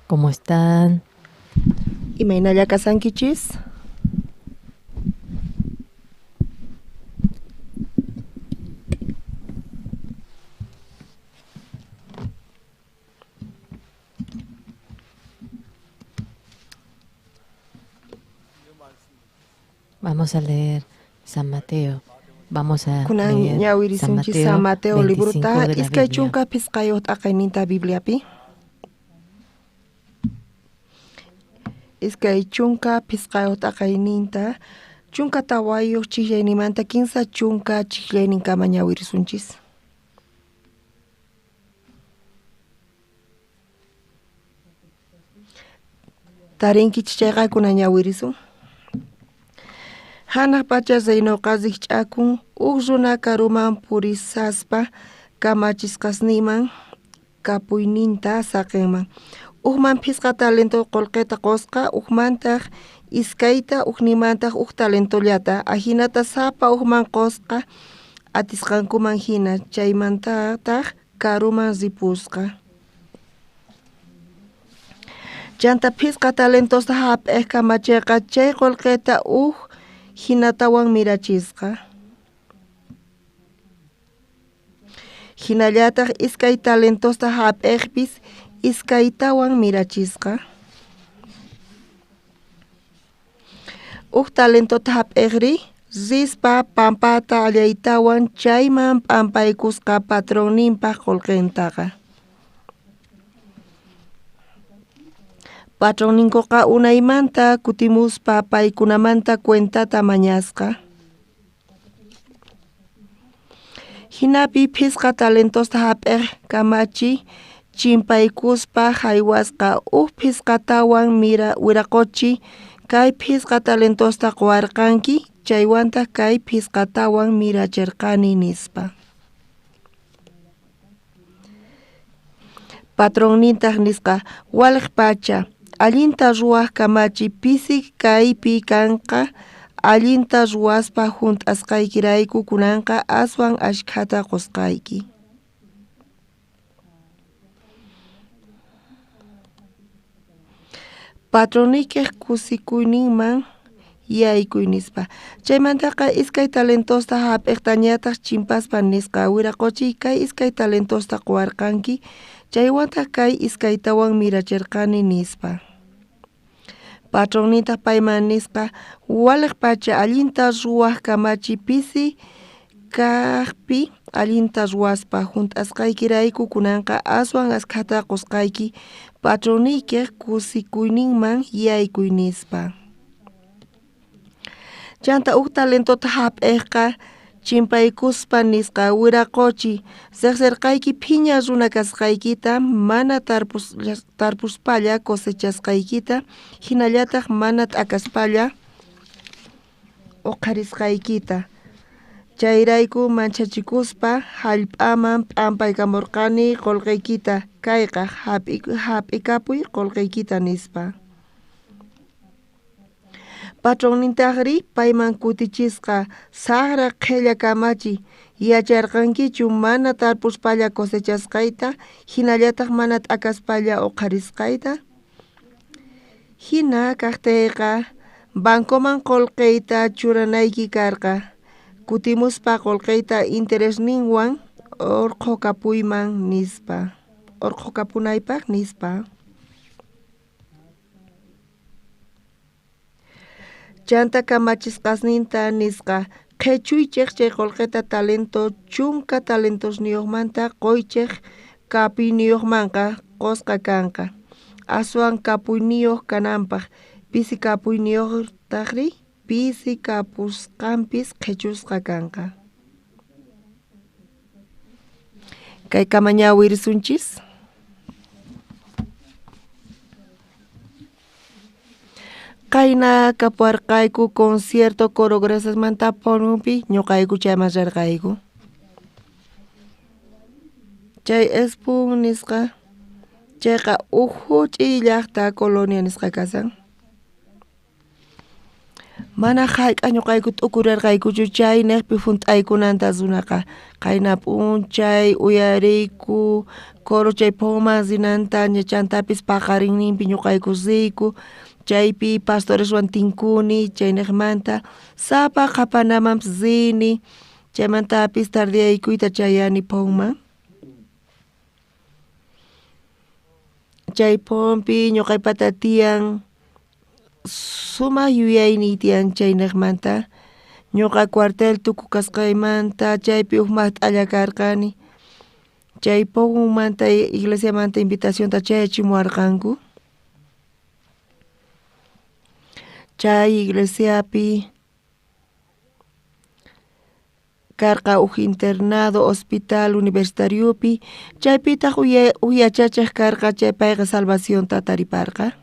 ¿Cómo están? Imaynalla kasankichis? Vamos a leer San Mateo. Vamos a Kunan leer San ñawirisunchis Mateo San Mateo 25 libruta de la iskay Biblia. chunka phisqayuq t'aqayninta Bibliapi. 25 t'aqayninta 14 chikllaynimanta 30 chikllayninkama ñawirisunchis. Tarinkichis chayqa kunan ñawirisun. Hanaq pacha reynoqa rikch'akun huk runa karuman purisaspa kamachisqasninman kapuyninta saqinman. Hukman phisqa talento qullqita qusqa, hukmantaq iskayta, huknimantaq huk talentollata. Ajinata sapa hukman qusqa atisqankuman hina, chaymantataq karuman ripusqa. Chanta phisqa talentosta hap'iq kamachiqa chay qullqita huk hinatawan mirachisqa. Hinallataq iskay talentosta hap'iqpis iskaytawan mirachisqa. Huk talentota hap'iqri rispa pampata allaytawan chayman p'ampaykusqa patronninpaq qullqintaqa. Patronninkuqa unaymanta kutimuspa paykunamanta cuentata mañasqa. Hinapi phisqa talentosta hap'iq kamachi chimpaykuspa haywasqa huk phisqatawan wiraquchi kay phisqa talentosta quwarqanki chaywantaq kay phisqatawan mirachirqani nispa. Patronnintaq nisqa waliq pacha allinta ruwaq kamachi pisi kaypi kanqa allinta ruwaspa hunt'asqaykirayku kunanqa aswan ashkhata qusqayki. Patroniykiq kusikuyninman yaykuy nispa. Chaymantaqa iskay talentosta hap'iqtañataq chimpaspa nisqa wiraquchi kay iskay talentosta quwarqanki chaywantaq kay iskaytawan mirachirqani nispa. Patronnintaq payman nisqa waliq pacha allinta ruwaq kamachi pisi kaqpi allinta ruwaspa hunt'asqaykirayku kunanqa aswan askhata qusqayki patronniykiq kusikuyninman yaykuy nispa. Chanta huk talentota hap'iqqa chimpaykuspa nisqa wiraquchi riqsirqayki phiña runa kasqaykita mana tarpuspalla cosechasqaykita hinallataq mana t'akaspalla uqharisqaykita. Chayrayku manchachikuspa hallp'aman p'ampaykamurqani qullqiykita kayqa hap'ikapuy qullqiykita nispa. Patronnintaqri payman kutichisqa saqra qhilla kamachi yacharqankichu mana tarpuspalla cosechasqayta hinallataq mana t'akaspalla uqharisqayta. Hina kaqtiyqa bancoman qullqiyta churanayki karqa kutimuspa qullqiyta interesninwan urqhukapuyman nispa urqhukapunaypaq nispa. Chanta kamachisqasninta nisqa qhichuychik chay qullqita talento 10 talentosniyuqmanta quychik kapuyniyuqmanqa qusqa kanqa aswan kapuyniyuq kananpaq pisi kapuyniyuqtaqri pisi kapusqanpis qhichusqa kanqa. Kaykama ñawirisunchis. Qayna kapuwarqayku concierto coro Graciasmanta Punupi ñuqayku chayman rirqayku. Chay Espun nisqa chayqa huk huch'iy llaqta colonia nisqa kasan. Mana jayk'aj ñuqayku t'ukurarqaykuchu chay nejpi junt'aykunanta runaqa. Qayna p'unchay uyariyku coro chay phonman rinanta chantapis paqarinninpi ñuqayku riyku chaypi pastoreswan tinkuni chaynejmanta sapa qhapanamanpis rini chaymantapis tardeyaykuyta chayani phonman. Chay phonpi ñuqaypata tiyan sumaj yuyayniy tiyan chaynejmanta ñuqa cuartel tukukasqaymanta chaypi uj majt'alla karqani chay phonmanta iglesiamanta invitacionta chayachimuwarqanku chay iglesiapi karqa uj internado hospital universitariopi chaypitaj uj yachachej karqa chay payqa salvacionta tariparqa.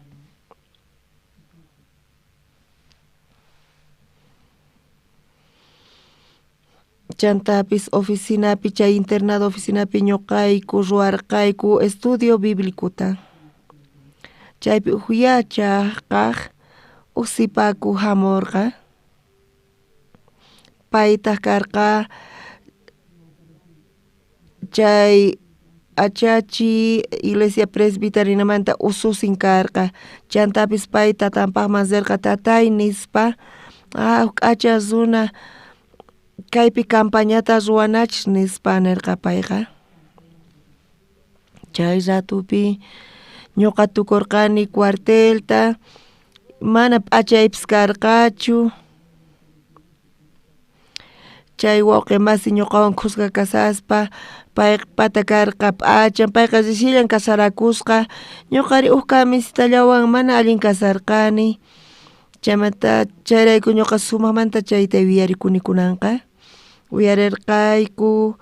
Chantapis oficinapi chay internado oficinapi ñuqayku ruwarqayku estudio biblicota chaypi uj yachaqaj uj sipaku jamorqa paytaj karqa chay achachi iglesia presbiterinamanta ususin karqa chantapis pay tatanpajman rerqa tatay nispa ah uj k'acha runa kaypi campañata ruwanachis nispa nerqa payqa. Chay ratopi ñuqa tukurqani cuartelta mana p'achaypis karqachu chay wawqi masi ñuqawan khuska kasaspa paypata karqa p'achan payqa reciellan casarakusqa ñuqari uj camisitallawan mana allin kasarqani chaymanta chayrayku ñuqa sumajmanta chayta yuyarikuni kunanqa uyarerqayku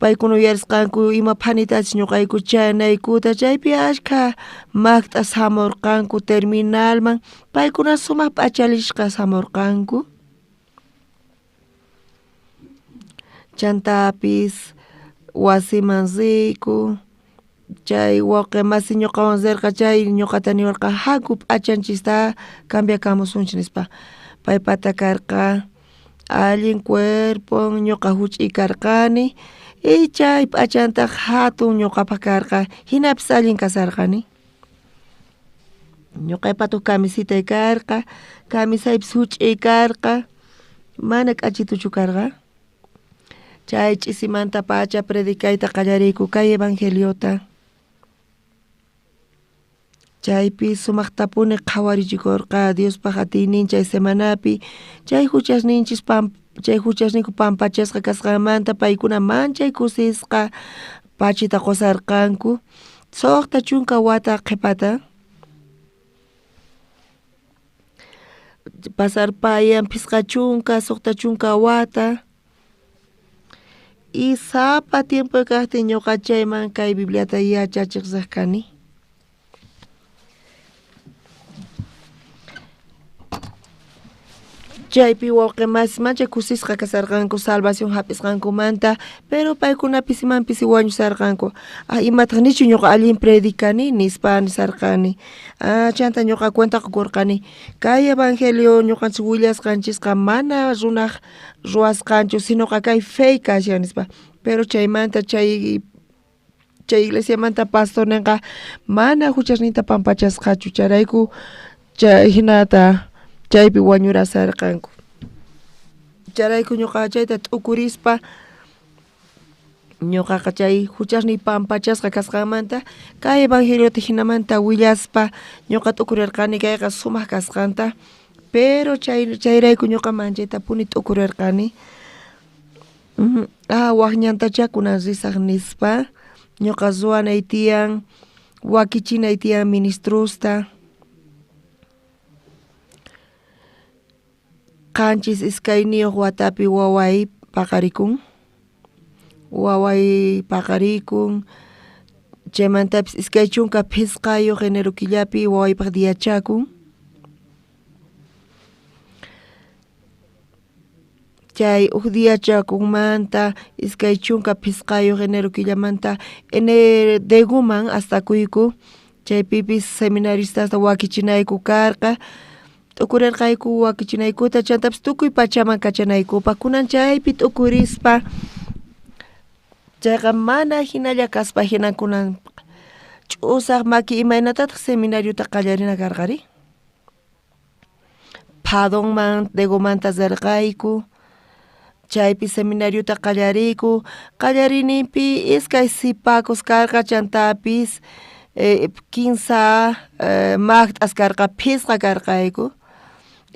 paykuna uyarisqanku ima phanitachus ñuqayku chayanaykuta chaypi ashkha majt'as jamorqanku terminalman paykuna sumaj p'achallisqas jamorqanku. Chantapis wasiman riyku chay wawqi masi ñuqawan rerqa chay ñuqata niwarqa jaku p'achanchista cambiakamusunchik nispa paypata karqa allin cuerpon ñuqa juch'iy karqani y chay p'achantaj jatun ñuqapaj karqa jinapis allin kasarqani. Ñuqaypata uj camisitay karqa camisaypis juch'iy karqa mana k'achituchu karqa. Chay ch'isimantapacha predicayta qallariyku kay evangeliota. Chaypi sumajtapuni qhawarichikorqa Diospaj atiynin chay semanapi chay juchasninchis chay juchasninku pampachasqa kasqanmanta paykuna manchay kusisqa pachita qosarqanku 60 wata qhepata pasarpayan 50 60 wata y sapa tiempo kajtin ñuqa chayman kay Bibliata yachachej rej kani. Chaypi wawqi masi manchay kusisqa kasarqanku salvación jap'isqankumanta pero paykuna pisiman pisi wañusarqanku ah imataj nichu ñuqa allin predicani nispa nisarqani ah chanta ñuqa cuenta qokorqani kay evangelio ñuqanchis willasqanchisqa mana runaj ruwasqanchu sinoqa kay fe kashan nispa pero chaymanta chay chay iglesiamanta pastornenqa mana juchasninta pampachasqachu chayrayku chay jinata chaypi wañurasarqanku. Chayrayku ñuqa chayta t'ukurispa ñuqaqa chay juchasniy pampachasqa kasqanmanta kay evangeliota jinamanta willaspa ñuqa t'ukurerqani kayqa sumaj kasqanta pero chay chayrayku ñuqa manchaytapuni t'ukurerqani ah waj ñantachá kunan risaj nispa ñuqa ruwanay tiyan wakichinay tiyan ministrosta 72 watapi waway paqarikun waway paqarikun chaymantapis 25 enero killapi wawaypaj diachakun chay uj diachakunmanta 25 enero killamanta Deguman astakuyku chaypipis seminaristasta wakichinayku karqa. T'ukurerqayku wakichinaykuta chantapis tukuy pachaman kachanaykupaq. Kunan chaypi t'ukurispa chayqa mana hinalla kaspa hina kunan ch'usaq maki imaynatataq seminariota qallarina karqari? Phadonman Degomanta rirqayku, chaypi seminariota qallariyku, qallariyninpi iskay sipakos karqa chantapis kinsa maqt'as karqa phisqa karqayku,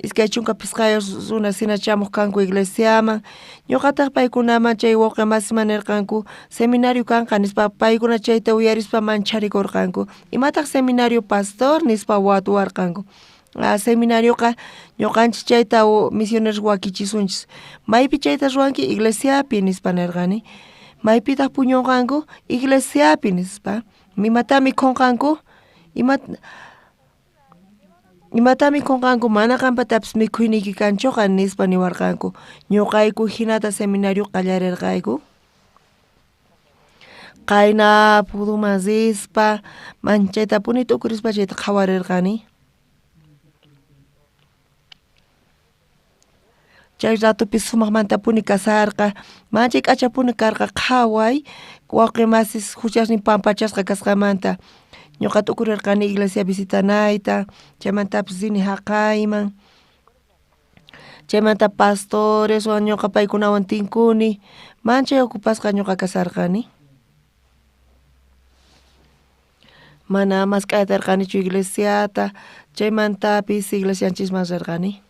25 runas hina chamuq kanku iglesiaman, ñuqataq paykunaman chay wawqi masisman nirqanku seminario kanqa nispa, paykuna chayta uyarispa mancharikurqanku, imataq seminario pastor nispa watuwarqanku. Seminarioqa ñuqanchik chayta misioneros wakichisunchis, maypi chayta ruwanki iglesiapi nispa nirqani, maypitaq puñunqanku iglesiapi nispa, imata mikhunqanku imata mikhunqanku mana qampatapis mikhuyniyki kanchuqa nispa niwarqanku, ñuqayku hinata seminario qallarirqayku. Qayna Puduman rispa manchaytapuni t'ukurispa chayta qhawarirqani. Chay ratopi sumaqmantapuni kasarqa, manchay k'achapuni karqa qhaway wawqi masis huchasnin pampachasqa kasqamanta, ñuqa t'ukurirqani iglesia visitanayta, chaymantapis rini haqayman, chaymanta pastoreswan ñuqa paykunawan tinkuni, manchay ocupasqa ñuqa kasarqani. Mana mask'aytarqanichu iglesiata, chaymantapis iglesianchisman rirqani.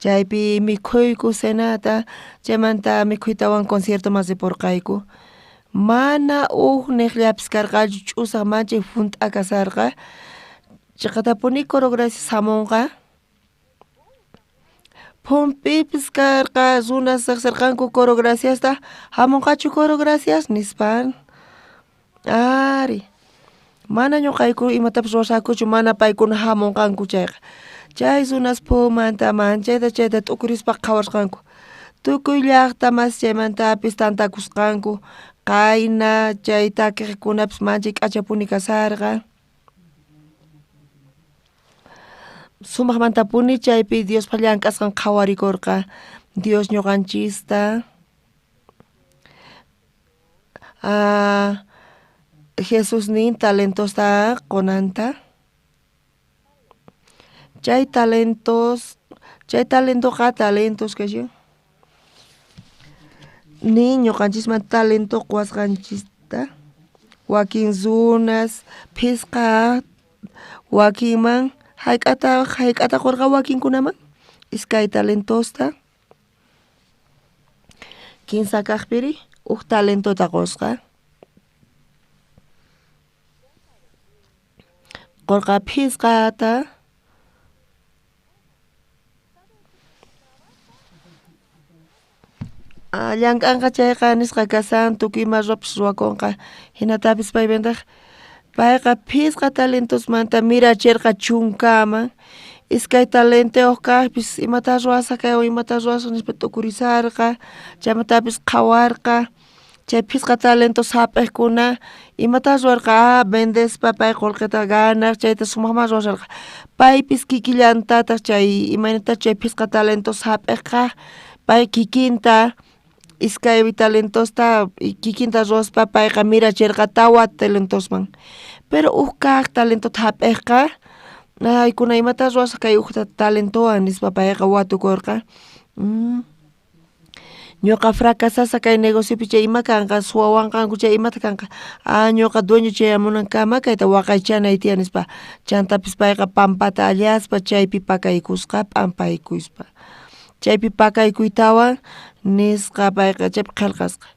Chaypi mikhuyku cenata, chaymanta mikhuytawan conciertoman ripurqayku. Mana uj niqllapis karqachu ch'usaq manchay hunt'a kasarqa, chiqatapuni Coro Gracias hamunqa. Phumpipis karqa runas riqsirqanku Coro Graciasta, hamunqachu Coro Gracias nispa. Ari, mana ñuqayku imatapis ruwasqakuchu mana paykuna hamunqanku chayqa. Chay runas phumanta manchayta chayta t'ukurispa qhawarisqanku. Tukuy llaqta mas chaymantapis tantakusqanku, qayna chay takiqkunapis manchay k'achapuni kasarqa. Sumaqmantapuni chaypi Diospaq llank'asqan qhawarikurqa, Dios ñuqanchista Jesus nin talentosta qunanta. Chay talentos, chay talentoqa talentos kashan. Nin ñuqanchisman talento quwasqanchista, wakin runas phisqa wakinman hayk'ata hayk'ata qurqa wakinkunaman iskay talentosta, kinsa kaqpiri huk talentota qusqa. Qurqa phisqata. Llank'anqa chayqa nisqa kasan tukuy ima ruwapis ruwakunqa, hinatapis paymantaq payqa phisqa talentosmanta mirachirqa chunkaman, iskay talentoyuq kaqpis imata ruwasaq kaywan imata ruwasaq nispa t'ukurisarqa, chaymantapis qhawarqa, chay phisqa talentos hap'iqkuna imata ruwarqa vendespa pay qullqita ganaq chayta sumaqman ruwasharqa, paypis kikillantataq chay imaynata chay phisqa talentos hap'iqqa pay kikinta iskay talentosta kikinta ruwaspa payqa mirachirqa tawa talentosman, pero huk kaq talentota hap'iqqa ay kuna imata ruwasaq kay huk talentowan nispa payqa watukurqa. Ñuqa fracasasaq kay negociopi chay ima kanqa suwawanqanku chay imata kanqa ñuqa dueño chayamunankama kayta waqaychanay tiyan nispa, chantapis payqa pampata allaspa chaypi pakaykusqa p'ampaykuspa, chaypi pakaykuytawan nisqa payqa chaypi qillqasqa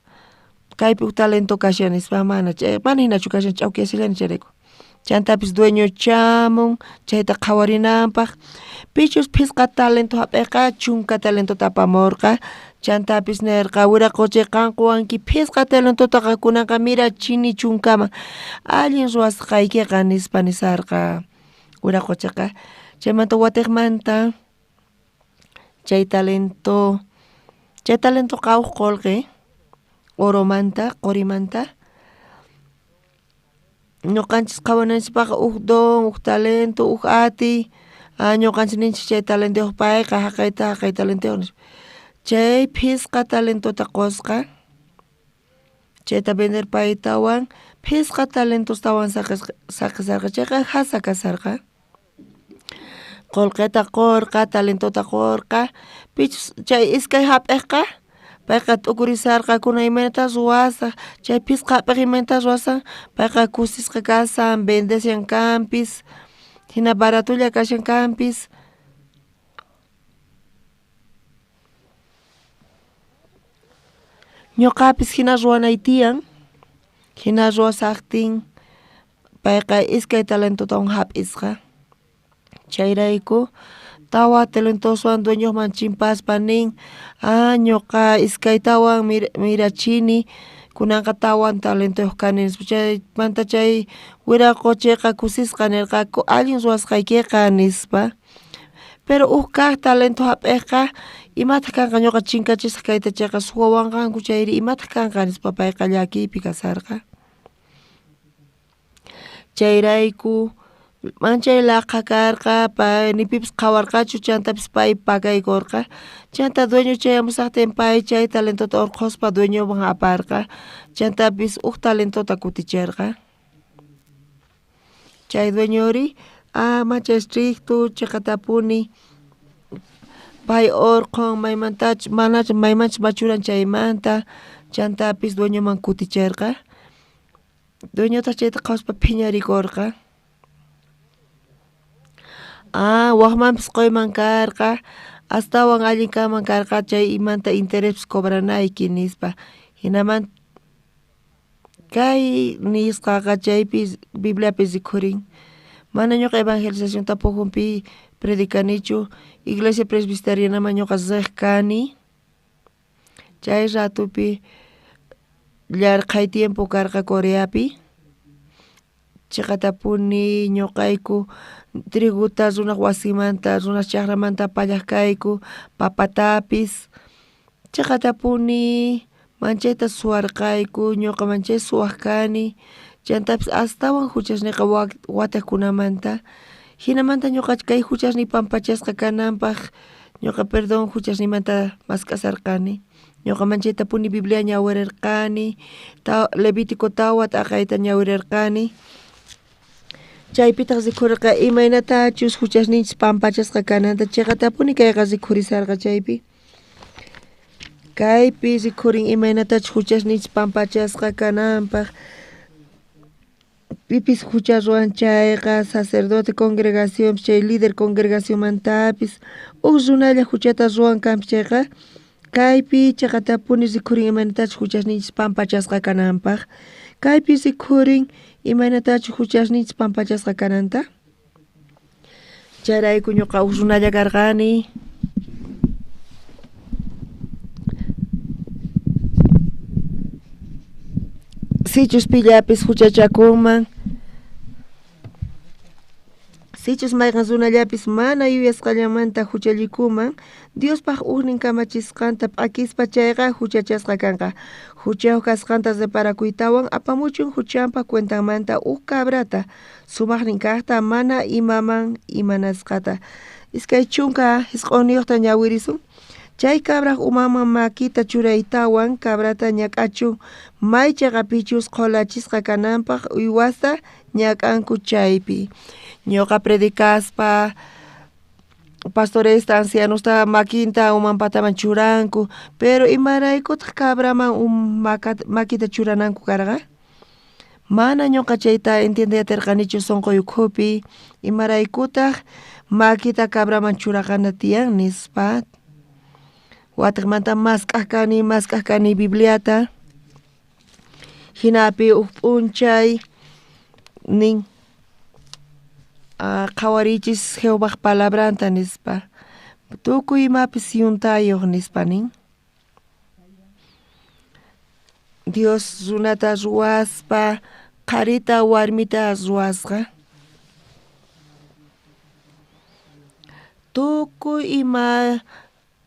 kaypi huk talento kashan nispa, mana chay mana hinachu kashan ch'awkiyashallani chayrayku. Chantapis dueño chamun chayta qhawarinanpaq, pichus phisqa talento hap'iqqa 10 talentota apamurqa, chantapis nirqa wiraquchay qan quwanki phisqa talentotaqa kunanqa mirachini 10kaman, allin ruwasqaykiqa nispa nisarqa wiraquchaqa. Chaymanta watiqmanta chay talento chay talentoqa huk qullqi oromanta qurimanta. Ñuqanchis qhawananchikpaqqa huk don, huk talento, huk atiy, Ñuqanchik ninchik chay talentuyuq payqa haqayta haqay talentuyuq nispa. Chay phisqa talentota qusqa, chayta vender paytawan phisqa talentostawan saqisarqa chayqa jasa kasarqa. Qullqita qurqa, talentota qurqa, pichus chay iskay hap'iqqa payqa t'ukurisarqa kunan imaynata ruwasaq, chay phisqa hap'iq imaynata ruwasan, payqa kusisqa kasan, vendeshan kanpis, hina baratolla kashan kanpis. Ñuqapis hina ruwanay tiyan, hina ruwasaqtin payqa iskay talentotawan hap'isqa. Chayrayku tawa talentoswan dueñoman chimpaspa nin, ñuqa iskaytawan mirachini, kunanqa tawan talentuyuq kani nispa. Chaymanta chay wiraqochiqa kusisqa nirqaku allin ruwasqaykiqa nispa. Pero huk kaq talento hap'iqqa imataq kanqa ñuqa chinkachisaq kayta chayqa suwawanqanku chayri imataq kanqa nispa payqa llakiypi kasarqa. Chayrayku manchay laqha karqa, pay ni pipis qhawarqachu, chantapis pay pakaykurqa. Chanta dueño chayamusaqtin pay chay talentota urqhuspa dueñoman aparqa, chantapis huk talentota kutichirqa. Chay dueñori manchay estricto chiqatapuni pay urqhun maymantachus manachu maymanchus machuran chaymanta, chantapis dueñoman kutichirqa. Dueñotaq chayta qhawaspa phiñarikurqa. Waqmanpis quyman karqa, astawan allin kanman karqa chay imanta interespis cobranayki nispa. Hinaman kay nisqaqa chaypi Bibliapi rikhurin. Mana ñuqa evangelización tapujunpi predicanichu, iglesia presbiterianaman ñuqa riq kani. Chay ratupi llarqhay tiempo karqa Coreapi. Chiqatapuni ñuqayku trigota runaq wasimanta, runaq chaqramanta pallaq kayku, papatapis. Chiqatapuni manchayta suwarqayku, ñuqa manchay suwaq kani, chantapis astawan huchasniyqa watiqkunamanta. Hinamanta ñuqa kay huchasniy pampachasqa kananpaq ñuqa perdón huchasniymanta mask'asarqani. Ñuqa manchaytapuni Biblia ñawirirqani, Levítico tawa t'aqayta ñawirirqani. Chaypitaq rikurirqa imaynatachus huchasninchis pampachasqa kananta, chiqatapuni kayqa rikhurisarqa chaypi. Kaypi rikhurin imaynatachus huchasninchis pampachasqa kananpaq. Pipis hucha ruwan chayqa sacerdote congregacionpis chay líder congregacionmantapis huk runalla huchata ruwan kanpis chayqa kaypi chiqatapuni rikhurin imaynatachus huchasninchis pampachasqa kananpaq. Kaypi rikhurin imaynatachus huchasninchis pampachasqa kananta. Chayrayku ñuqa huk runalla karqani. Sichus pillapis huchachakunman, sichus mayqan runallapis mana yuyasqallamanta huchallikuman, Diospaq huknin kamachisqanta p'akispa chayqa huchachasqa kanqa. Huchayuq kasqanta reparakuytawan apamuchun huchanpa cuentanmanta huk cabrata, sumaqnin kaqta mana imaman imanasqata. 29 ñawirisun. Chay cabraq umanman makita churaytawan cabrata ñak'achun may chaqapichus qhulachisqa kananpaq uywasta ñak'anku chaypi. Ñuqa predicaspa pastoresta ancianosta makinta uman pataman churanku, pero imaraykutaq cabraman makita churananku karqa? Mana ñuqa chayta entiendeyatirqanichu sunquy ukhupi, imaraykutaq makita cabraman churaqana tiyan nispa. Watiqmanta mask'aq kani Bibliata. Hinapi huk p'unchay nin qhawarichis Jehovaq palabranta nispa. Tukuy imapis yuntayuq nispa nin. Dios runata ruwaspa qharita warmita ruwasqa. Tukuy ima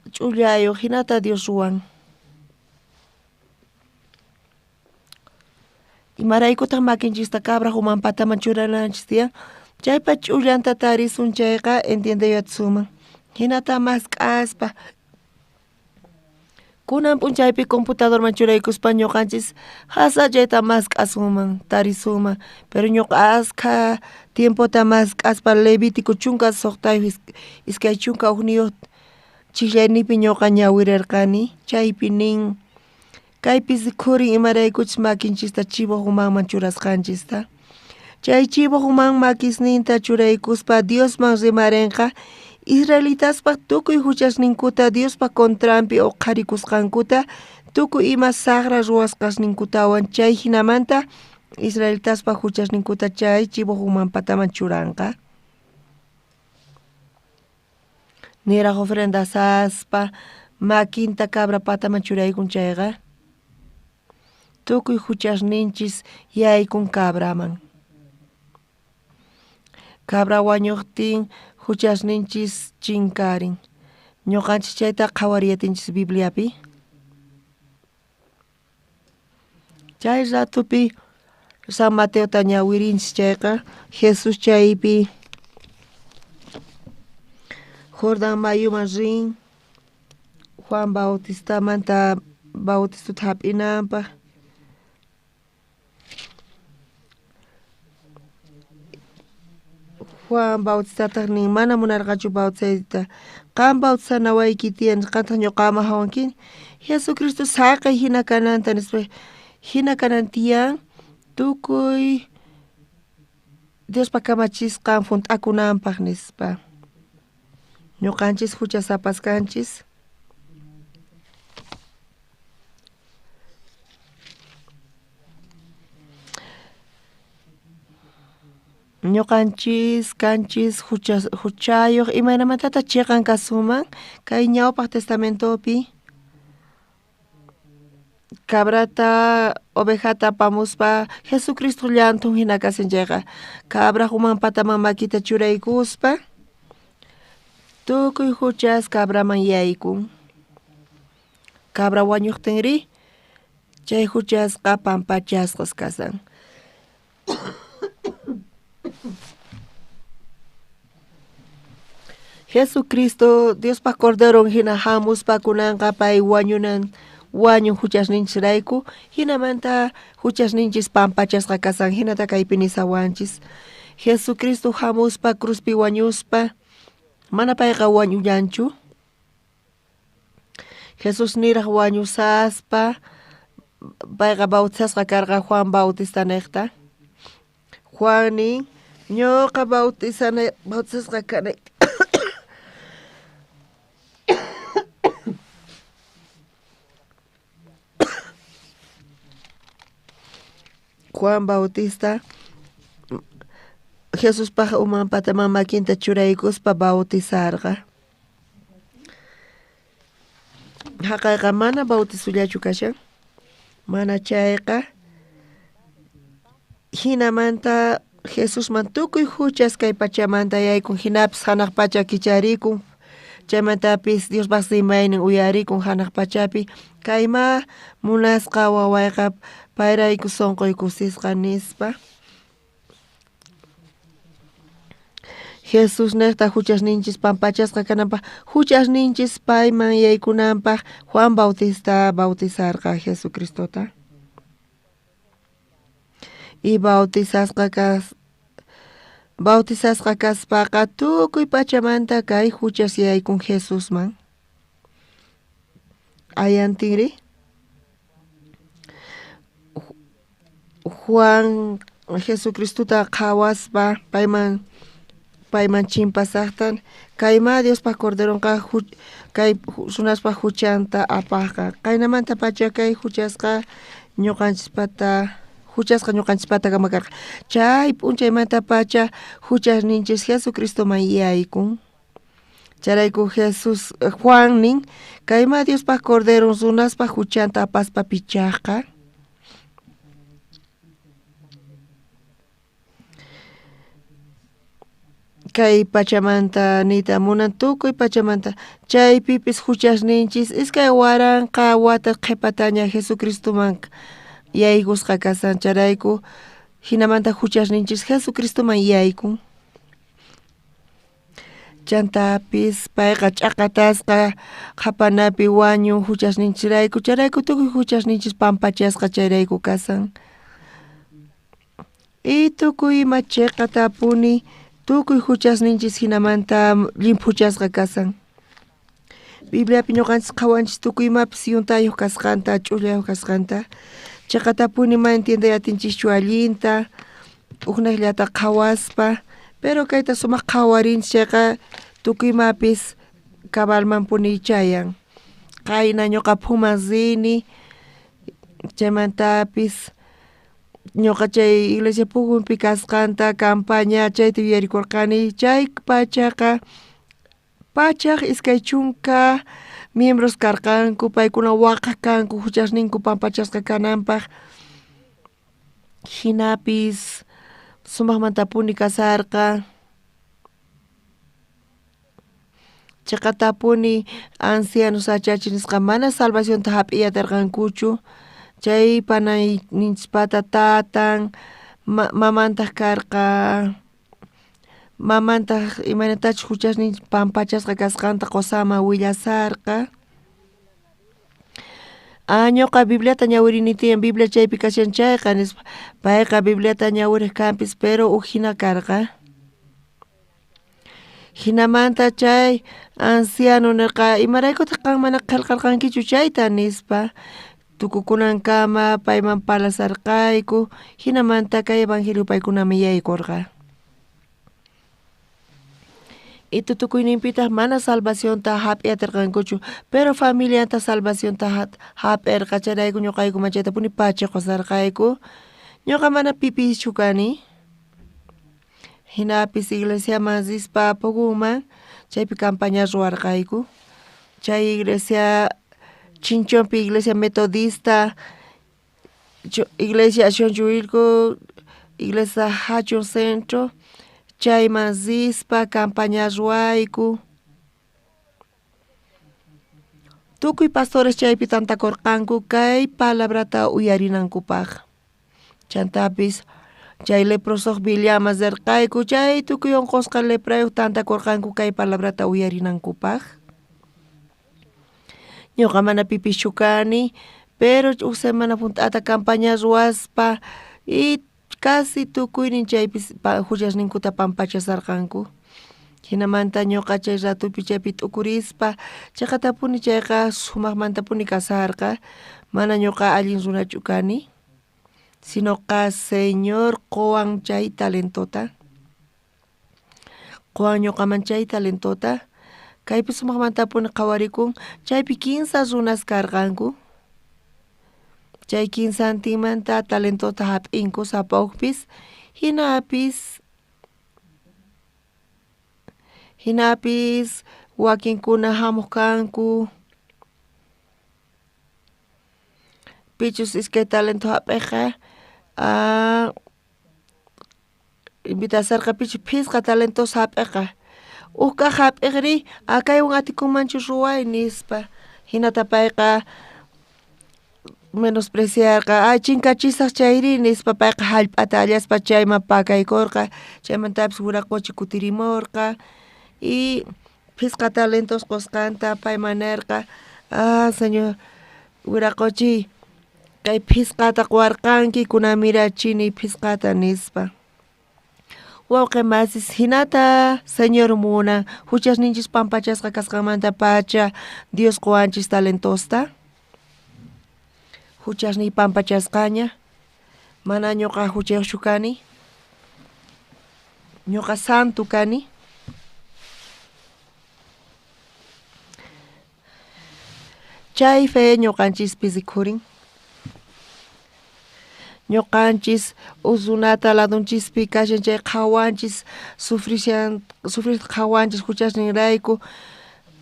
ch'ullayuq hinata Dios ruwan. Imaraykutaq makinchista cabraq uman pataman churananchis tiyan? Chaypa ch'ullanta tarisun chayqa entiendeyatsuman. Hinata mask'aspa kunan p'unchaypi computadorman churaykuspa ñuqanchis hasachayta mask'asunman tarisunman pero ñuqa askha tiempota mask'aspa Levítico 16 21 chijllaynipi ñuqa ñawirirqani chaypi nin kaypis khurin imaraykuchus makinchista chivoq umanman churasqanchista chay chivoq uman makisninta churaykuspa Diosman rimarinqa israelitaspaq tukuy huchasninkuta Diospa contranpi uqharikusqankuta tukuy ima saqra ruwasqasninkutawan chay hinamanta israelitaspaq huchasninkuta chay chivoq uman pataman churanqa. Niraq ofrendasaspa makinta cabra pataman churaykun chayqa tukuy huchasninchis yaykun cabraman. Cabra wañuqtin huchasninchis chinkarin. Ñuqanchis chayta qhawariyatinchis Bibliapi. Chay ratupi San Mateota ñawirinchis chayqa Jesús chaypi Jordán mayuman rin Juan Bautistamanta bautistuta hap'inanpaq. Juan Bautistataq nin mana munarqachu bautizayta qan bautizanawayki tiyan qantaq ñuqaman hawanki Jesucristo saqey hina kananta nispa hina kanan tiyan tukuy Diospa kamachisqan hunt'akunanpaq nispa. Ñuqanchis huchasapas kanchis. Ñuqanchis kanchis huchayuq imaynamantataq chiqan kasuman kay ñawpaq testamentopi cabrata ovejata apamuspa Jesucristo llanthun hina kasan chayqa cabraq uman pataman makita churaykuspa tukuy huchas cabraman yaykun. Cabra wañuqtinri chay huchasqa pampachasqas kasan. Jesucristo Diospa Corderon hina hamuspa kunanqa pay wañunan wañun huchasninchisrayku hinamanta huchasninchis pampachasqa kasan hinata kaypi nisawanchis. Jesucristo hamuspa cruzpi wañuspa mana payqa wañullanchu. Jesús niraq wañusaspa payqa bautizasqa karqa Juan Bautista niqta. Juan nin ñuqa bautizasqa kanay. Juan Bautista Jesuspaq uman pataman makinta churaykuspa bautizarqa. Haqayqa mana bautizullachu kashan mana chayqa hinamanta Jesusman tukuy huchas kay pachamanta yaykun hinapis hanaq pacha kicharikun chaymantapis Diospaq rimaynin uyarikun hanaq pachapi kayma munasqa wawayqa payrayku sunquy kusisqa nispa. Jesús niqta huchasninchis pampachasqa kananpaq huchasninchis payman yaykunanpaq Juan Bautista bautizarqa Jesucristota. Y bautizasqa kaspaqa tukuy pachamanta kay huchas yaykun Jesusman. Ayantinri Juan Jesucristota qhawaspa payman chimpasaqtan kayma Diospa Corderonqa kay runaspa huchanta apaqqa qaynamanta pacha kay huchasqa ñuqanchispata huchasqa ñuqanchispata kama karqa chay p'unchaymanta pacha huchasninchis Jesucristoman yaykun. Chayrayku Jesús Juan nin kayma Diospa Corderon runaspa huchanta apaspa pichaqqa. Kay pachamanta niyta munan tukuy pachamanta chaypipis huchasninchis 2000 wata qhipataña Jesucristoman yaykusqa kasan chayrayku hinamanta huchasninchis Jesucristoman yaykun. Chantapis payqa ch'aqatasqa qhapanapi wañun huchasninchirayku, chayrayku tukuy huchasninchis pampachasqa chayrayku kasan. Y tukuy ima chiqatapuni tukuy huchasninchis hinamanta llimphuchasqa kasan. Bibliapi ñuqanchis qhawanchis tukuy imapis yuntayuq kasqanta, ch'ullayuq kasqanta. Chiqatapuni mana entiendey atinchischu allinta, uknaqllata qhawaspa, pero kayta sumaq qhawarinchis chayqa tukuy imapis cabalmanpuni chayan. Qayna ñuqa phuman rini, chaymantapis ñuqa chay iglesia pujunpi kasqanta campaña chayta yuyarikurqani, chay pachaqa 120 miembros karqanku, paykuna waqaq kanku huchasninku pampachasqa kananpaq. Hinapis sumaqmantapuni kasarqa. Chiqatapuni ancianos achachi nisqa mana salvacionta hap'iy atirqankuchu, chay panayninchispata tatan, mamantaq karqa, mamantaq imaynatachus huchasninchis pampachasqa kasqanta qusanman willasarqa. Ah, ñuqa Bibliata ñawirini tiyan, Biblia chaypi kashan chayqa nispa, payqa Bibliata ñawiriq kanpis pero uj hina karqa. Hinamanta chay anciano nirqa, imaraykutaq qan mana qillqarqankichu chayta nispa, tukukunankama payman parlasarqayku, hinamanta kay evangelio paykunaman yaykurqa. Itu tukuyninpitaq mana salvacionta hap'iy atirqankuchu, pero familianta salvacionta hap'irqa, chayrayku ñuqayku machaytapuni pacha qusarqayku. Ñuqa mana pipischu kani. Hinapis iglesiaman rispa Pugunman chaypi campaña ruwarqayku. Chay iglesia Chinchonpi iglesia metodista, iglesia Chonchuilco, iglesia Jachun Centro, chayman rispa campaña ruwayku. Tukuy pastores chaypi tantakurqanku kay palabrata uyarinankupaq. Chantapis chay leprosoq villaman rirqayku, chay tukuy unqusqa leprayuq tantakurqanku kay palabrata uyarinankupaq. Ñuqa mana pipischu kani, pero uj semana junt'ata campaña ruwaspa y casi tukuynin chaypis huchasninkuta pampachasarqanku. Hinamanta ñuqa chay ratupi chaypi t'ukurispa chiqatapuni chayqa sumaqmantapuni kasarqa, mana ñuqa allin runachu kani, sinoqa Señor quwan chay talentota, quwan ñuqaman chay talentota, kaypi sumaqmantapuni qhawarikun, chaypi 15 runas karqanku, chay 15ntinmanta talentota hap'inku sapa ujpis, hinapis wakinkuna hamuq kanku, pichus iskay talento hap'iqqa invitasarqa pichus phisqa talentos hap'iqqa, uj kaq hap'iqri kaywan atikunmanchu ruway nispa, hinata payqa menospreciarqa, ay chinkachisaq chayri nispa, payqa hallp'ata allaspa chayman pakaykurqa, chaymantapis wiraquchi kutirimurqa y phisqa talentos qusqanta payman nirqa, ah señor wiraquchi kay phisqata quwarqanki kunan mirachini phisqata nispa. Wawqi masis hinata Señor munan huchasninchis pampachasqa kasqanmanta pacha Dios quwanchis talentosta. Huchasniy pampachasqaña, mana ñuqa huchayuqchu kani, ñuqa santo kani. Chay fe ñuqanchispi rikhurin. Ñuqanchis uj runata ladunchispi kashan chay qhawanchis sufrishta qhawanchis huchasninrayku,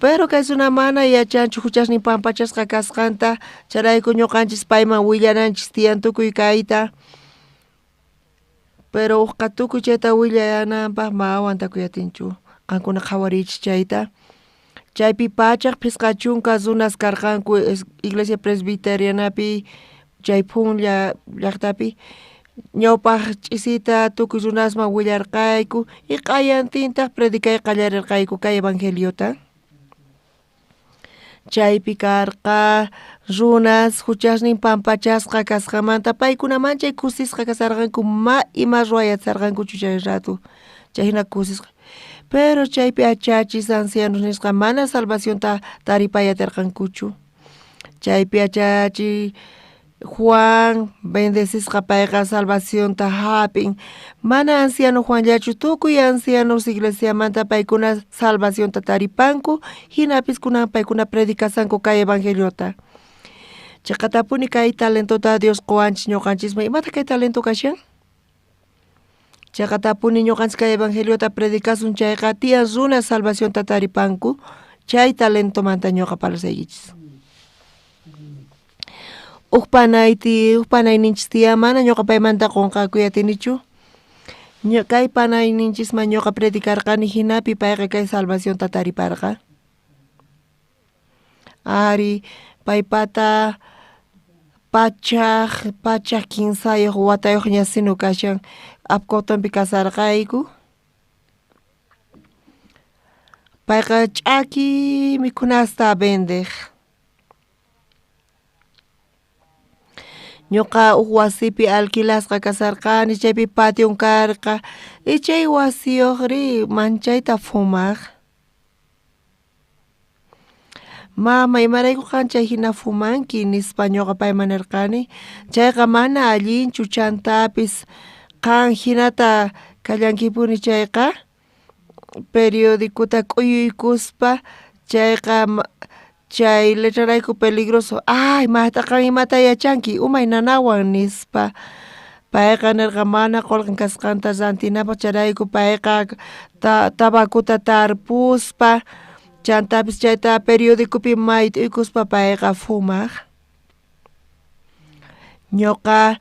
pero kay runa mana yachanchu huchasnin pampachasqa kasqanta, chayrayku ñuqanchis payman willananchis tiyan tukuy kayta, pero ujqa tukuy chayta willananpaq ma aguantakuy atinchu, qankuna qhawariychis chayta. Chaypi 150 runas karqanku iglesia presbiterianapi chay Phun llaqtapi, Ñawpaj ch'isita tukuy runasman willarqayku y q'ayantintaj predicay qallarerqayku kay evangeliota. Chaypi karqa runas huchasnin pampachasqa kasqanmanta paykuna manchay kusisqa kasarqanku ma ima ruwayacharqankuchu chay rato chayjina kusisqa. Pero chaypi achachis ancianos nisqa mana salvacionta taripay aterqankuchu. Chaypi achachi Juan bendecisqa payqa salvacionta hap'in. Mana anciano Juanllachu tukuy ancianos iglesiamanta paykuna salvacionta taripanku hinapis kunan paykuna predicasanku kay evangeliota. Chaqatapuni kay talentota Dios qowanchis ñuqanchisman. Imataq kay talento kashan? Chaqatapuni ñuqanchis kay evangeliota predicasun chayqa tiyan runa salvacionta taripanku chay talentomanta ñuqa parlasaykichis. Uj panayti, uj panayninchis tiyan mana ñuqa paymanta qunqakuy atinichu. Kay panayninchisman ñuqa predicarqani hinapi payqa kay salvacionta tariparqa. Ari, paypata pachaj 3 watayuqña sinu kashan Apcotonpi kasarqayku. Payqa ch'aki mikhunasta vendeq. Ñuqa uj wasipi alquilasqa kasarqani chaypi patio karqa y chay wasiyuqri manchayta fumaq. Mama, imarayku qan chay hina fumanki nispa ñuqa payman nirqani. Chayqa mana allinchu chantapis qan hinata kallankipuni chayqa periodicota k'uyuykuspa chayqa chay letrarayku peligroso. Ay, maqta qan imata yachanki umay nanawan nispa. Payqa nirqa mana qullqin kasqanta rantinapaq chayrayku payqa tabacuta tarpuspa chantapis chayta periodicopi mayt'uykuspa payqa fumaq. Ñuqa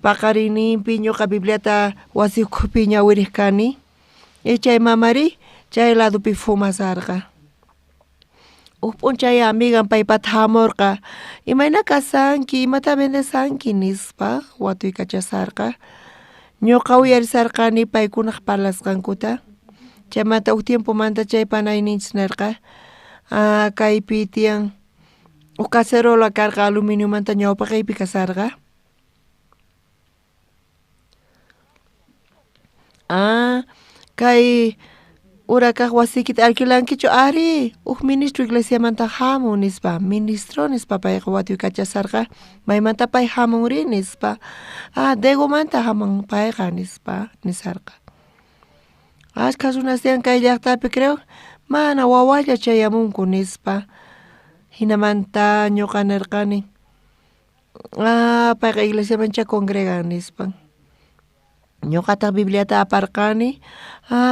paqarinninpi ñuqa Bibliata wasi ukhupi ñawiriq kani y chay mamari chay ladopi fumasarqa. Uj p'unchay amigan paypata hamurqa imayna kasanki imata vendesanki nispa watuykachasarqa. Ñuqa uyarisarqani paykunaq parlasqankuta. Chaymanta uj tiempomanta chay panayninchis nirqa kaypi tiyan uj cacerola karqa aluminiomanta ñawpaqaypi kasarqa. Kay urakaq wasiykita alquilankichu ari uj ministro iglesiamanta hamun nispa ministro nispa payqa watuykachasarqa maymanta pay hamunri nispa Degomanta hamun payqa nispa nisarqa. Ashkha runas tiyan kay llaqtapi creo mana wawaslla chayamunku nispa. Hinamanta ñuqa nirqani payqa iglesiamancha congregan nispa. Ñuqataq Bibliata aparqani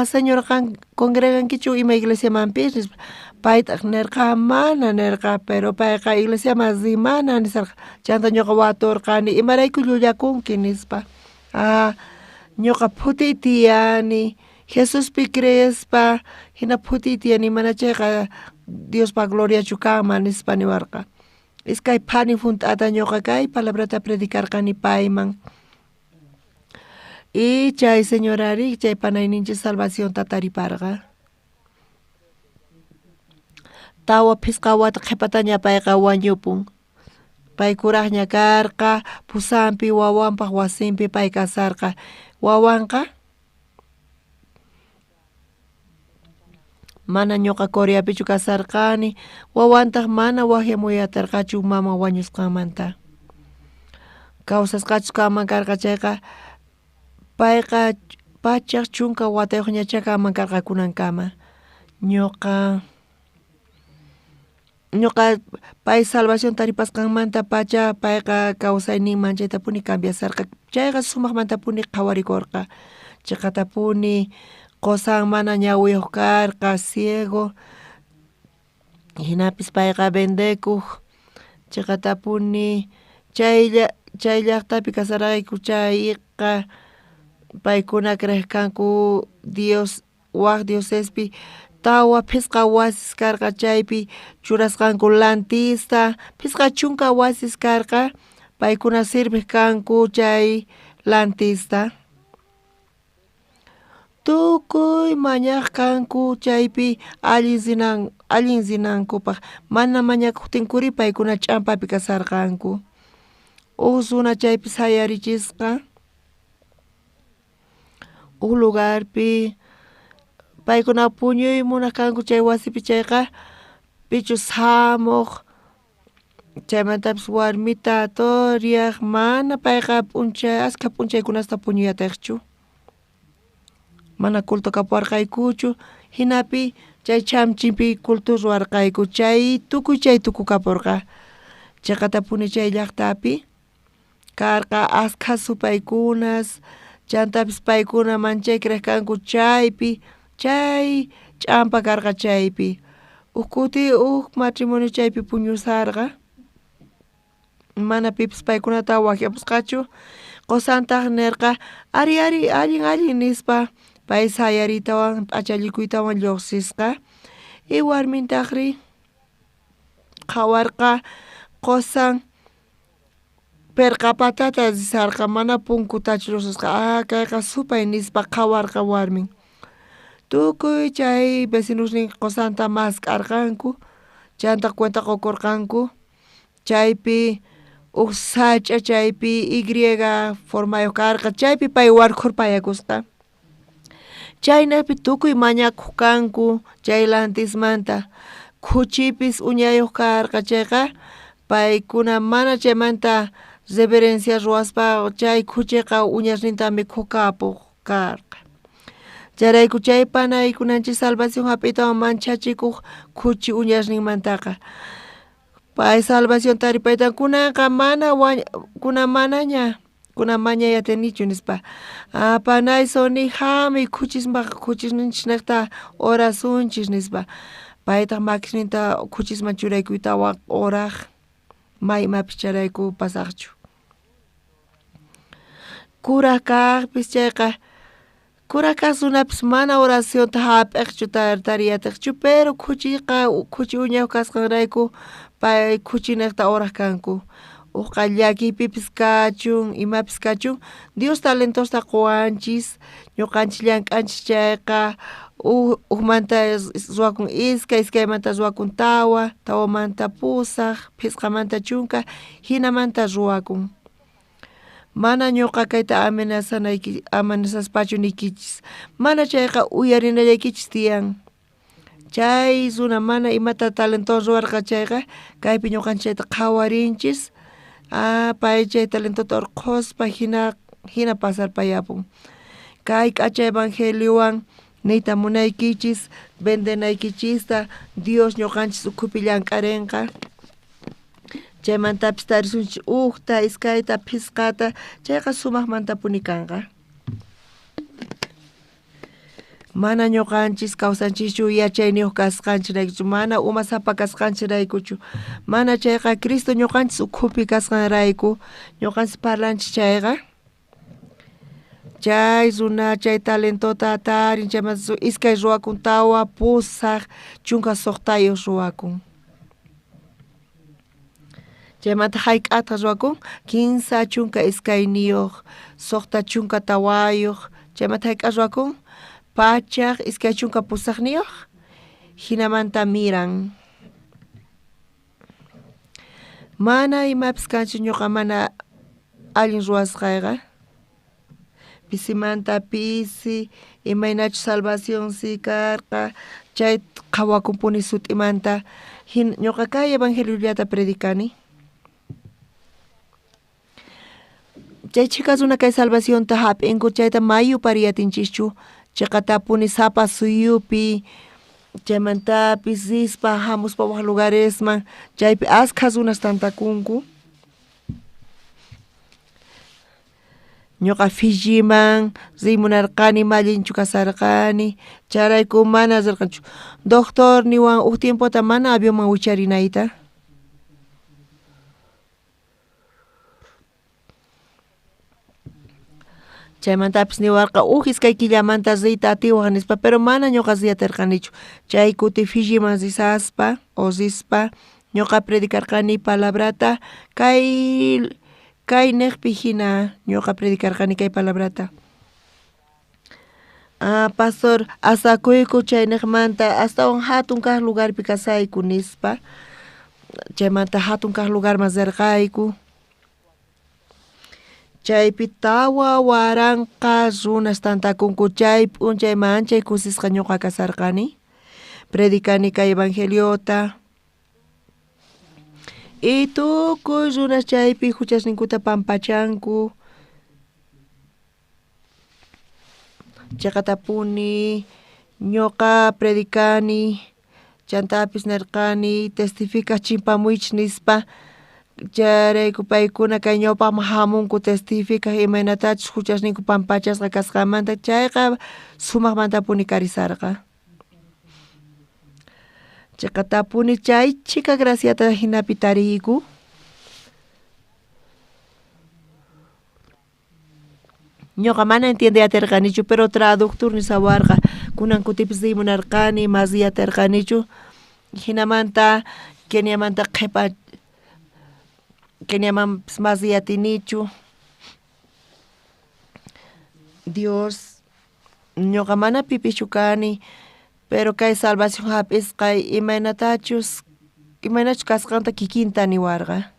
señor qan congregankichu ima iglesiamanpis nispa. Paytaq nirqa mana nirqa pero payqa iglesiaman rimana nisarqa. Chanta ñuqa waturqani imarayku llullakunki nispa. Ñuqa phutiy tiyani Jesuspi creespa hina phutiy tiyani mana chayqa Diospa gloriachu kanman nispa niwarqa. Iskay phani hunt'ata ñuqa kay palabrata predicarqani payman. Y chay señorari chay panayninchis salvacionta tariparqa. 4 phisqa wata qhipataña payqa wañupun. Pay kuraqña karqa pusanpi wawanpaq wasinpi pay kasarqa. Wawanqa mana ñuqa Coreapichu kasarqani wawantaq mana waqyamuy atarqachu mama wañusqanmanta. Kawsasqachus kanman karqa chayqa payqa 110 watayuqñachá kanman karqa kunankama. Ñuqa pay salvación taripasqanmanta pacha payqa kawsayninman chaytapuni cambiasarqa. Chayqa sumaqmantapuni qhawarikurqa. Chiqatapuni qusan mana ñawiyuq karqa ciego. Hinapis payqa vendekuq. Chiqatapuni chay llaqtapi kasarqayku chayqa paykuna creeq kanku Dios waq diosespi 4 phisqa wasis karqa chaypi churasqanku lantista 50 wasis karqa paykuna sirviq kanku chay lantista. Tukuy mañaj kanku chaypi allin rinankupaj, mana mañakojtinkuri paykuna ch'ampapi kasharqanku. Uj runa chaypi sayarichisqa uj lugarpi paykuna puñuy munaj kanku chay wasipi chayqa pichus jamoj chaymantapis warmita toreaj mana payqa p'unchay askha p'unchaykunasta puñuy atejchu. Mana culto kapuwarqaykuchu jinapi chay chamchimpi culto ruwarqayku chay tukuy chay tukukaporqa. Cheqatapuni chay llajtapi karqa askha supaykunas chantapis paykuna manchay creej kanku chaypi chay ch'ampa karqa chaypi. Uj kuti uj matrimonio chaypi puñusarqa mana pipis paykunata wajyapusqachu qosantaj nerqa ari ari allin allin nispa pay sayariytawan p'achallikuytawan lluqsisqa y warmintajri qhawarqa qosan perqa patata risarqa mana punkutachu lluqsisqa ah kayqa supay nispa qhawarqa warmin. Tukuy chay vecinosnin qosanta mask'arqanku chanta cuenta qukurqanku chaypi uj sach'a chaypi Y formayuq karqa chaypi pay warkhurpayakusqa. Chaynejpi tukuy mañakuq kanku chay lantismanta khuchipis uñayuq karqa chayqa paykuna mana chaymanta reverencia ruwaspa chay khuchiqa uñasninta mikhukapuq karqa. Chayrayku chay panaykunanchik salvación hap'iytawan manchachikuq khuchi uñasninmantaqa. Pay salvación taripayta kunanqa mana kunan manaña kunan mañay atinichu nispa. Ah panay Soni hamuy khuchismaq khuchisninchiknejta orasunchis nispa. Paytaj makisninta khuchisman churaykuytawan oraj may imapis chayrayku pasaqchu. Kuraj kajpis chayqa kuraj kaj runapis mana oracionta hap'iqchu tariyatiqchu pero khuchiqa khuchi uñayuq kasqanrayku pay khuchinejta oraj kanku. Ujqa llakiypipis kachun imapis kachun Dios talentosta quwanchis ñuqanchik llank'anchik chayqa ujmanta ruwakun iskay, iskaymanta ruwakun tawa, tawamanta pusaj, phisqamanta chunka jinamanta ruwakun. Mana ñuqa kayta amenazanayki amenazaspachu niykichis mana chayqa uyarinallaykichis tiyan. Chay runa mana imata talentowan ruwarqa chayqa kaypi ñuqanchik chayta qhawarinchis ah pay chay talentota urqhuspa jina jina pasarpayapun. Kay k'acha evangeliowan niyta munaykichis vendenaykichista Dios ñuqanchis ukhupi llank'arinqa. Chaymantapis tarisunchis ujta, iskayta, phisqata chayqa sumaqmantapuni kanqa. Mana ñuqanchis kawsanchischu yachayniyuq kasqanchikraykuchu mana umasapa kasqanchikraykuchu mana chayqa Cristo ñuqanchis ukhupi kasqanrayku ñuqanchis parlanchis chayqa chay runa chay talentota tarin chaymanta iskay ruwakun tawa pusaj chunka suqtayuq ruwakun. Chaymanta hayk'ataq ruwakun 32, 64, chaymanta hayk'a ruwakun 128 jinamanta miran. Mana imapis kanchu ñuqa mana allin ruwasqayqa. Pisimanta pisi imaynachus salvación si karqa chay qhawakunpuni sut'imanta ñuqa kay evangeliollata predicani. Chay chhika runa kay salvacionta hap'inku chayta mayu pariyatinchischu chiqatapuni sapa suyupi chaymantapis rispa hamuspa waj lugaresman chaypi askha runas tantakunku. Ñuqa Fijiman riy munarqani mallinchu kasarqani chayrayku mana rirqanichu. Doctor niwan uj tiempota mana avionman wicharinayta. Chaymantapis niwarqa uj iskay killamanta riyta atiwaj nispa pero mana ñuqa riy atirqanichu. Chay kuti Fijiman risaspa o rispa ñuqa predicarqani palabrata kay Kay nejpi hina ñuqa predicarqani kay palabrata. Pastor, asakuyku chaynejmanta astawan hatun kaq lugarpi kasayku nispa. Chaymanta hatun kaq lugarman rirqayku. Chaypi 4000 runas tantakunku chay p'unchay manchay kusisqa ñuqa kasarqani. Predicani kay evangeliota. Y tukuy runas chaypi huchasninkuta pampachanku. Chaqatapuni ñuqa predicani chantapis nirqani testificaj chimpamuychis nispa. Chayrayku paykuna kay ñawpaqman hamunku testificaj imaynatachus huchasninku pampachasqa kasqanmanta chayqa sumaqmantapuni karisarqa. Chaqatapuni chay chhika graciata hinapi tariyku. Ñuqa mana entiende atirqanichu, pero traductor nisawarqa kunan kutipis riy munarqani, mas riy atirqanichu. Hinamanta Keniamanta qhipa Keniamanpis mas riy atinichu. Dios, ñuqa mana pipischu kani, pero kay salvación hap'isqay imaynatachus imaynachus kasqanta kikinta niwarqa.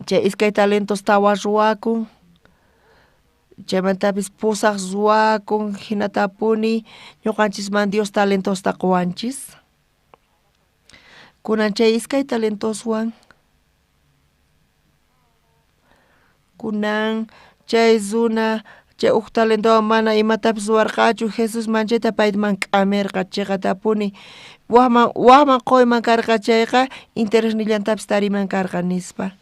Chay 2 talentos 4 ruwakun, chaymantapis 8 ruwakun, hinatapuni ñuqanchisman Dios talentosta quwanchis. Kunan chay 2 talentoswan kunan chay runa chay 1 talentowan mana imatapis ruwarqachu, Jesús manchayta payman k'amirqa chiqatapuni wajman quyman karqa chayqa interesnillantapis tariman karqa nispa.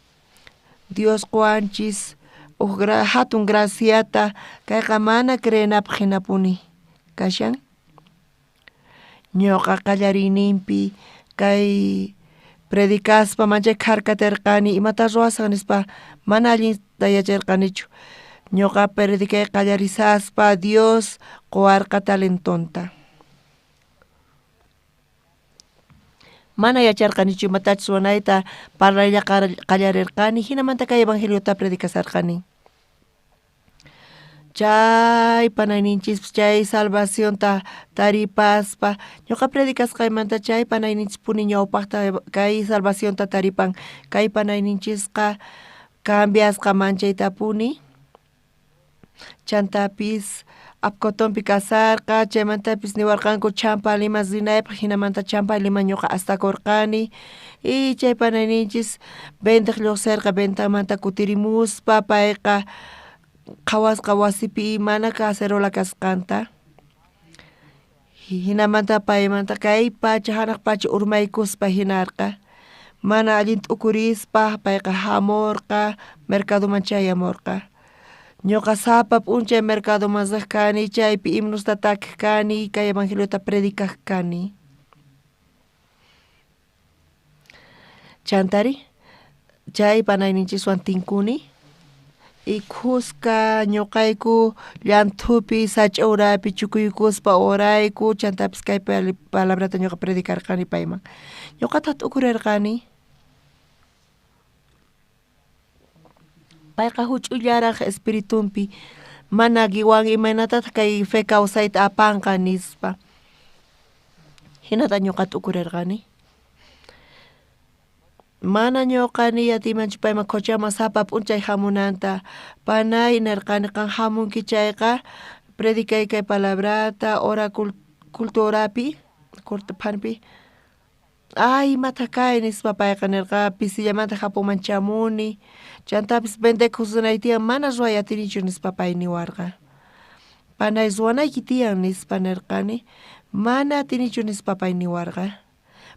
Dios quwanchis uj hatun graciata kayqa mana creenapaq hinapuni kashan. Ñuqa qallariyninpi kay predicaspa manchay kharkatirqani imata ruwasaq nispa mana allinta yacharqanichu. Ñuqa predicay qallarisaspa Dios quwarqa talentonta. Mana yacharqanichu imatachus ruwanayta parlaylla qallarirqani hinamanta kay evangeliota predicasarqani. Chay panayninchispis chay salvacionta taripaspa ñuqa predicasqaymanta chay panayninchispuni ñawpaqta kay salvacionta taripan kay panayninchisqa cambiasqa manchaytapuni. Chantapis Apcotonpi kasarqa, chaymantapis niwarqanku Champaliman rinaypaq, hinamanta Champaliman ñuqa astakurqani. Y chay panayninchis ventaq lluqsirqa, ventamanta kutirimuspa payqa qhawasqa wasipi mana cacerola kasqanta. Hinamanta paymanta kay pacha hanaq pacha urmaykuspa hinarqa. Mana allin t'ukurispa payqa hamurqa, mercadoman chayamurqa. Ñuqa sapa p'unchay mercadoman riq kani, chaypi himnosta takiq kani, kay evangeliota predicaq kani. Chantari, chay panayninchiswan tinkuni. Y khuska ñuqayku llanthupi sach'a urapi chukuykuspa orayku, chantapis kay palabrata ñuqa predicarqani payman. Ñuqataq t'ukurirqani. Payqa huch'uyllaraq espiritunpi mana giwan imaynatataq kay fe kawsayta apanqa nispa. Hinata ñuqa t'ukurirqani. Mana ñuqa niy atiymanchu payman qochaman sapa p'unchay hamunanta. Panay nirqani qan hamunki chayqa predicay kay palabrata hora culto horapi phanpi. Ay imataq kay nispa payqa nirqa pisillamanta Japonman chamuni. Chantapis vendekuq rinay tiyan mana ruway atinichu nispa pay niwarqa. Panay ruwanayki tiyan nispa nirqani. Mana atinichu nispa pay niwarqa.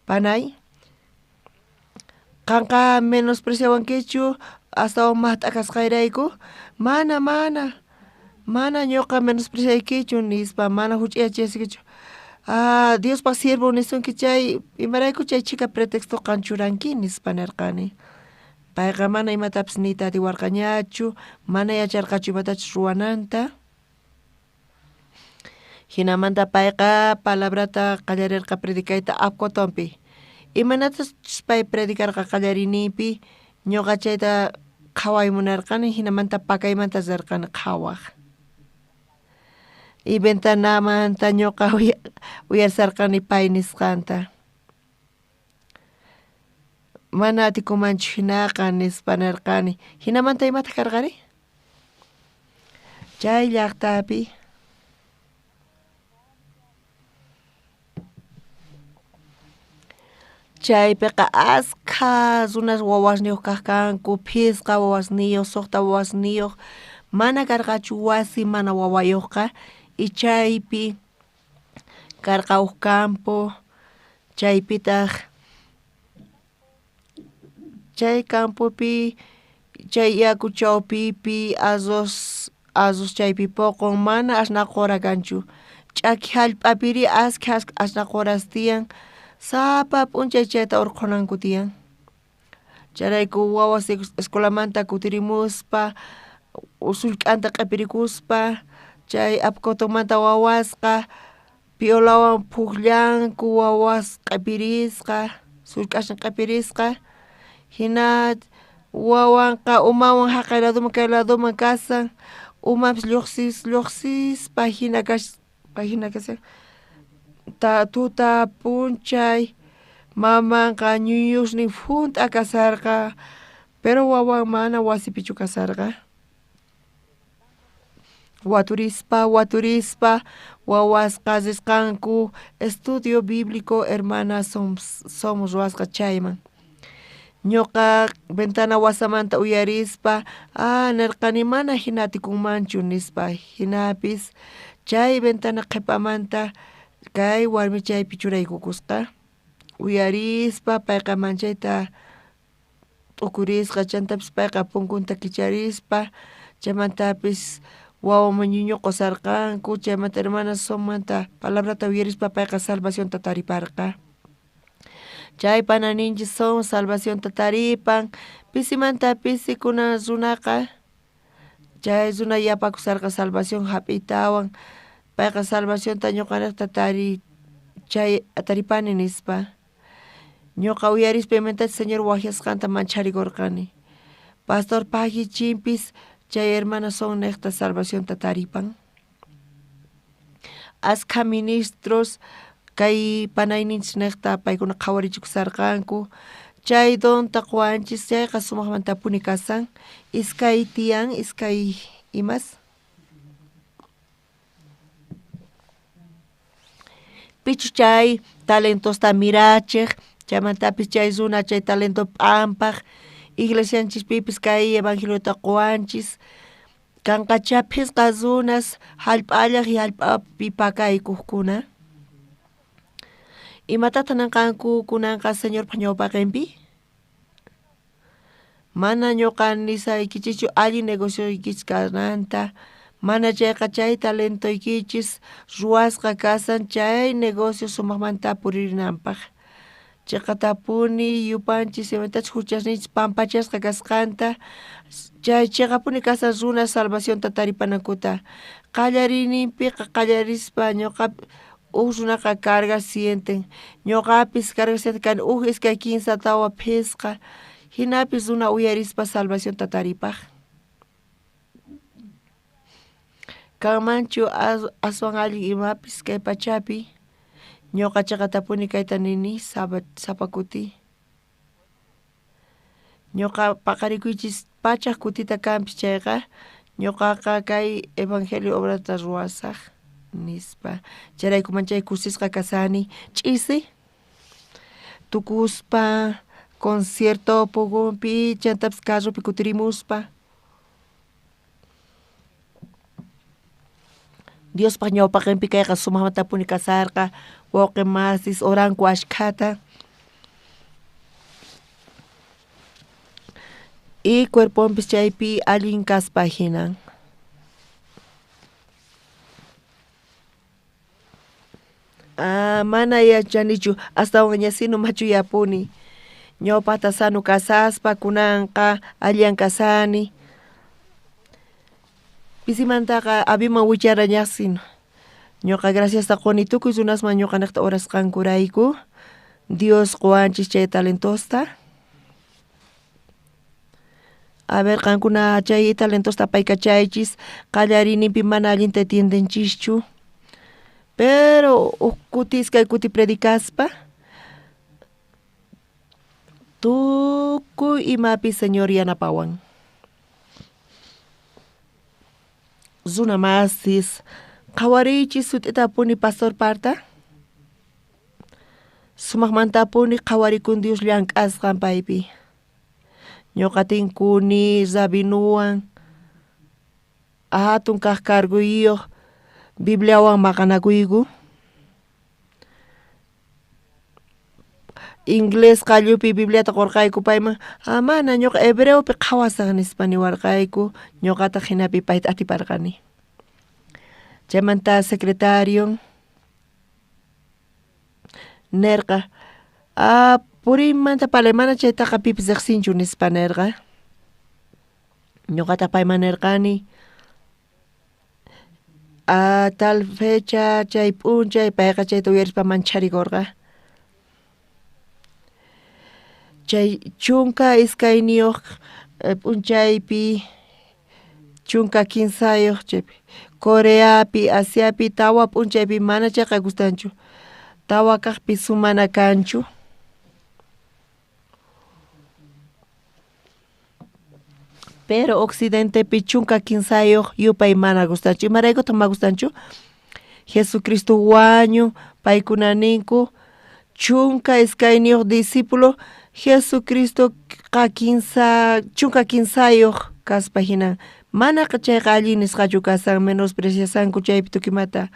Panay, qanqa menospreciawankichu astawan maqt'a kasqayrayku? Mana, mana, mana ñuqa menospreciaykichu nispa, mana huch'uyachiyasuykichu. Diospaq siervo nisunki chay imarayku chay chhika pretexto qan churanki nispa nirqani. Payqa mana imatapis niyta atiwarqañachu, mana yacharqachu imatachus ruwananta. Hinamanta payqa palabrata qallarirqa predicayta Apcotonpi. Imaynatachus pay predicarqa qallariyninpi Ñoqa chayta qhaway munarqani, hinamanta pakaymanta rirqani qhawaj. Y ventanamanta ñoqa uyarisarqani pay nisqanta. Mana atikumanchu hinaqa nispa nirqani. Hinamanta imataq karqari? Chay llaqtapi chaypiqa askha runas wawasniyuq kaq kanku, phisqa wawasniyuq, suqta wawasniyuq, mana karqachu wasi mana wawayuqqa y chaypi karqa huk campo, chaypitaq chay campopi chay yaku chawpipi arroz arroz chaypi puqun mana asna qura kanchu, ch'aki hallp'apiri askha asna quras tiyan, sapa p'unchay chayta urqhunanku tiyan. Chayrayku wawas escuelamanta kutirimuspa sullk'anta q'ipirikuspa chay apkutumanta wawasqa piolawan pukllanku wawas q'ipirisqa sullk'asnin q'ipirisqa jina wawanqa umanwan jaqay ladoman kay ladoman kasan umanpis lluqsis lluqsispa jina kaspa jina kashan tuta p'unchay mamanqa ñuñusnin junt'a kasarqa pero wawan mana wasipichu kasarqa. Waturispa waturispa wawasqa risqanku estudio bíblico hermana somos ruwasqa chayman. Ñuqa ventana wasamanta uyarispa ah nirqani mana hina atikunmanchu nispa hinapis chay ventana qhipamanta kay warmi chaypi churaykukusqa uyarispa payqa manchayta t'ukurisqa chantapis payqa punkunta kicharispa chaymantapis wawaman ñuñu qusarqanku chaymanta hermana Sommanta palabrata uyarispa payqa salvacionta tariparqa. Chay pananinchik Som salvacionta taripan pisimanta pisi kunan runaqa chay runa yapakusarqa salvación hap'iytawan payqa salvacionta ñuqanejta tari chay taripani nispa. Ñuqa uyarispa imatachus Señor wajyasqanta mancharikurqani. Pastor Pagui Chimpis chay hermana Son nejta salvacionta taripan. Askha ministros kay panayninchis nejta paykuna qhawarichikusarqanku chay donta quwanchis chayqa sumaqmantapuni kasan iskay tiyan iskay imas. Pichus chay talentosta mirachiq chaymantapis chay runa chay talento p'ampaq iglesianchispipis kay evangeliota quwanchis kanqachá phisqa runas hallp'allaq y hallp'api pakaykuqkuna. Imatataq ninqanku kunanqa Señorpaq ñawpaqinpi? Mana ñuqa nisaykichikchu allin negocioykichis kananta, mana chayqa chay talentoykichis ruwasqa kasan chay negocio sumaqmanta puririnanpaq. Chiqatapuni yupanchis imatachus huchasninchis pampachasqa kasqanta chay chiqapuni kasan runa salvacionta taripanankuta. Qallariyninpiqa qallarispa ñuqa uj runaqa carga sienten ñuqapis carga sienten kani uj iskay kinsa tawa phisqa hinapis runa uyarispa salvacionta taripaq. Kanmanchu aswan allin imapis kay pachapi ñuqa chiqatapuni kayta nini sapa kuti. Ñuqa paqarikuychis pachak kutita kanpis chayqa ñuqaqa kay evangelio obrata ruwasaq nispa. Chayrayku manchay kusisqa kasani ch'isi tukuspa concierto pugunpi chantapis carropi kutirimuspa Diospaq ñawpaqinpi kayqa sumaqmantapuni kasarqa wawqi masis oranku ashkhata y cuerponpis chaypi allin kaspa hinan. Ah, mana yachanichu astawan ñasinu machuyapuni ñawpaqta sano kasaspa kunanqa allan kasani pisimantaqa aviman wicharañasino ñuqa graciasta quni tukuy runasman ñuqanejta orasqankurayku Dios quwanchis chay talentosta. A ver, qankuna chay talentosta apaykachaychis, qallariyninpi mana allinta entiendenchischu. Pero huk kuti iskay kuti predicaspa tukuy imapi Señor yanapawan. Runa masis, qhawariychis sut'itapuni pastor parta. Sumaqmantapuni qhawarikun Dios llank'asqan paypi. Ñuqa tinkuni rabinuwan hatun kaq carguyuq Bibliawan maqanakuyku. Inglés qallupi Bibliata qurqayku payman, ah mana ñuqa hebreopi qhawasaq nispa niwarqayku, ñuqataq hinapi payta atiparqani. Chaymanta secretario nerqa, ah puriymanta parlay mana chaytaqa pipis riqsinchu nispa nerqa. Ñuqataq payman nerqani, ah tal fecha chay p'unchay payqa chayta uyarispa mancharikurqa. Chay 12 p'unchaypi 13 chaypi Coreapi, Asiapi 4 p'unchaypi mana chayqa gustanchu. 4 kaqpi sumana kanchu. Pero occidentepi 13 yupay mana gustanchu. Imaraykutaq ma gustanchu? Jesucristo wañu, paykuna ninku 12 discípulo Jesucristo qa 13 kaspa hinan. Mana chayqa allin nisqachu kasan, menospreciasanku chaypi tukimata.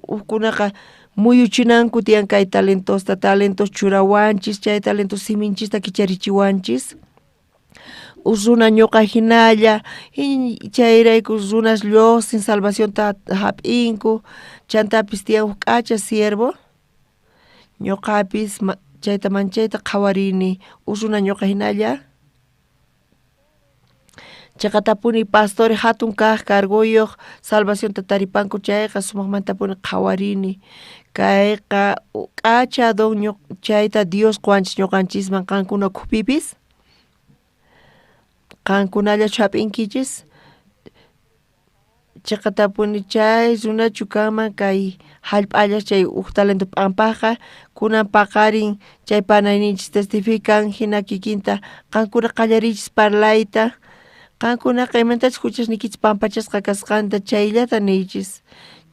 Hukkunaqa muyuchinanku tiyan kay talentosta, talentos churawanchis, chay talentos siminchista kicharichiwanchis. Runa ñuqa hinalla, chayrayku runas lluqsin salvacionta hap'inku, chantapis tiyan huk k'acha siervo. Ñuqapis chayta manchayta qhawarini, runa ñuqa hinalla. Chayqatapuni pastores hatun kaq carguyuq salvacionta taripanku chayqa sumaqmantapuni qhawarini. Kayqa k'acha don chayta Dios quwanchis ñuqanchisman qankuna ukhupipis. Qankunallachu hap'inkichis. Chayqatapuni chay runachu kanman kay hallp'alla chay huk talento p'ampaqqa kunan paqarin chay panayninchis testifican hina kikinta qankuna qallariychis parlayta. Qankunaqa imatachus huchasniykichis pampachasqa kasqanta chayllata niychis.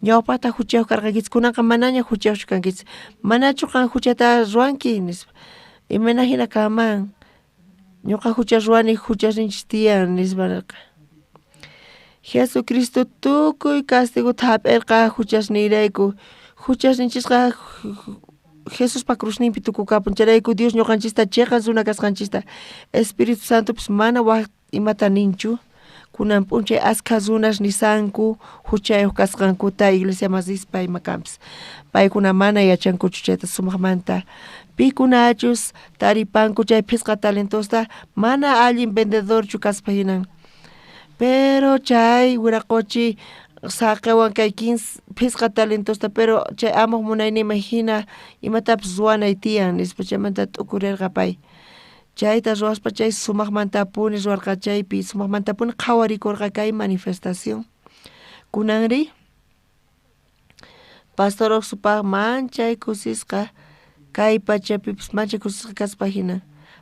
Ñawpaqta huchayuq karqankichis kunanqa manaña huchayuqchu kankichis. Manachu qan huchata ruwanki nispa. Imayna hina kanman. Ñuqa hucha ruwani huchasninchis tiyan nispa nirqa. Jesucristo tukuy castigota hap'irqa huchasniyrayku. Huchasninchisqa Jesuspa cruzninpi tukukapun. Chayrayku Dios ñuqanchista chiqan runa kasqanchista. Espíritu Santopis mana wak imata ninchu. Kunan p'unchay askha runas nisanku huchayuq kasqankuta iglesiaman rispa ima kanpis. Paykuna mana yachankuchu chayta sumaqmanta. Pikunachus taripanku chay 5 talentosta mana allin vendedorchu kaspa hinan. Pero chay wiraqochi saqewan kay 5 talentosta, pero chay amuq munayninman hina imatapis ruwanay tiyan nispa chaymanta t'ukurirqa pay. Chayta ruwaspa chay sumaqmantapuni ruwarqa chaypi sumaqmantapuni qhawarikurqa kay manifestación. Kunanri pastor Oxupaq manchay kusisqa kay pachapipis manchay kusisqa kaspa hina.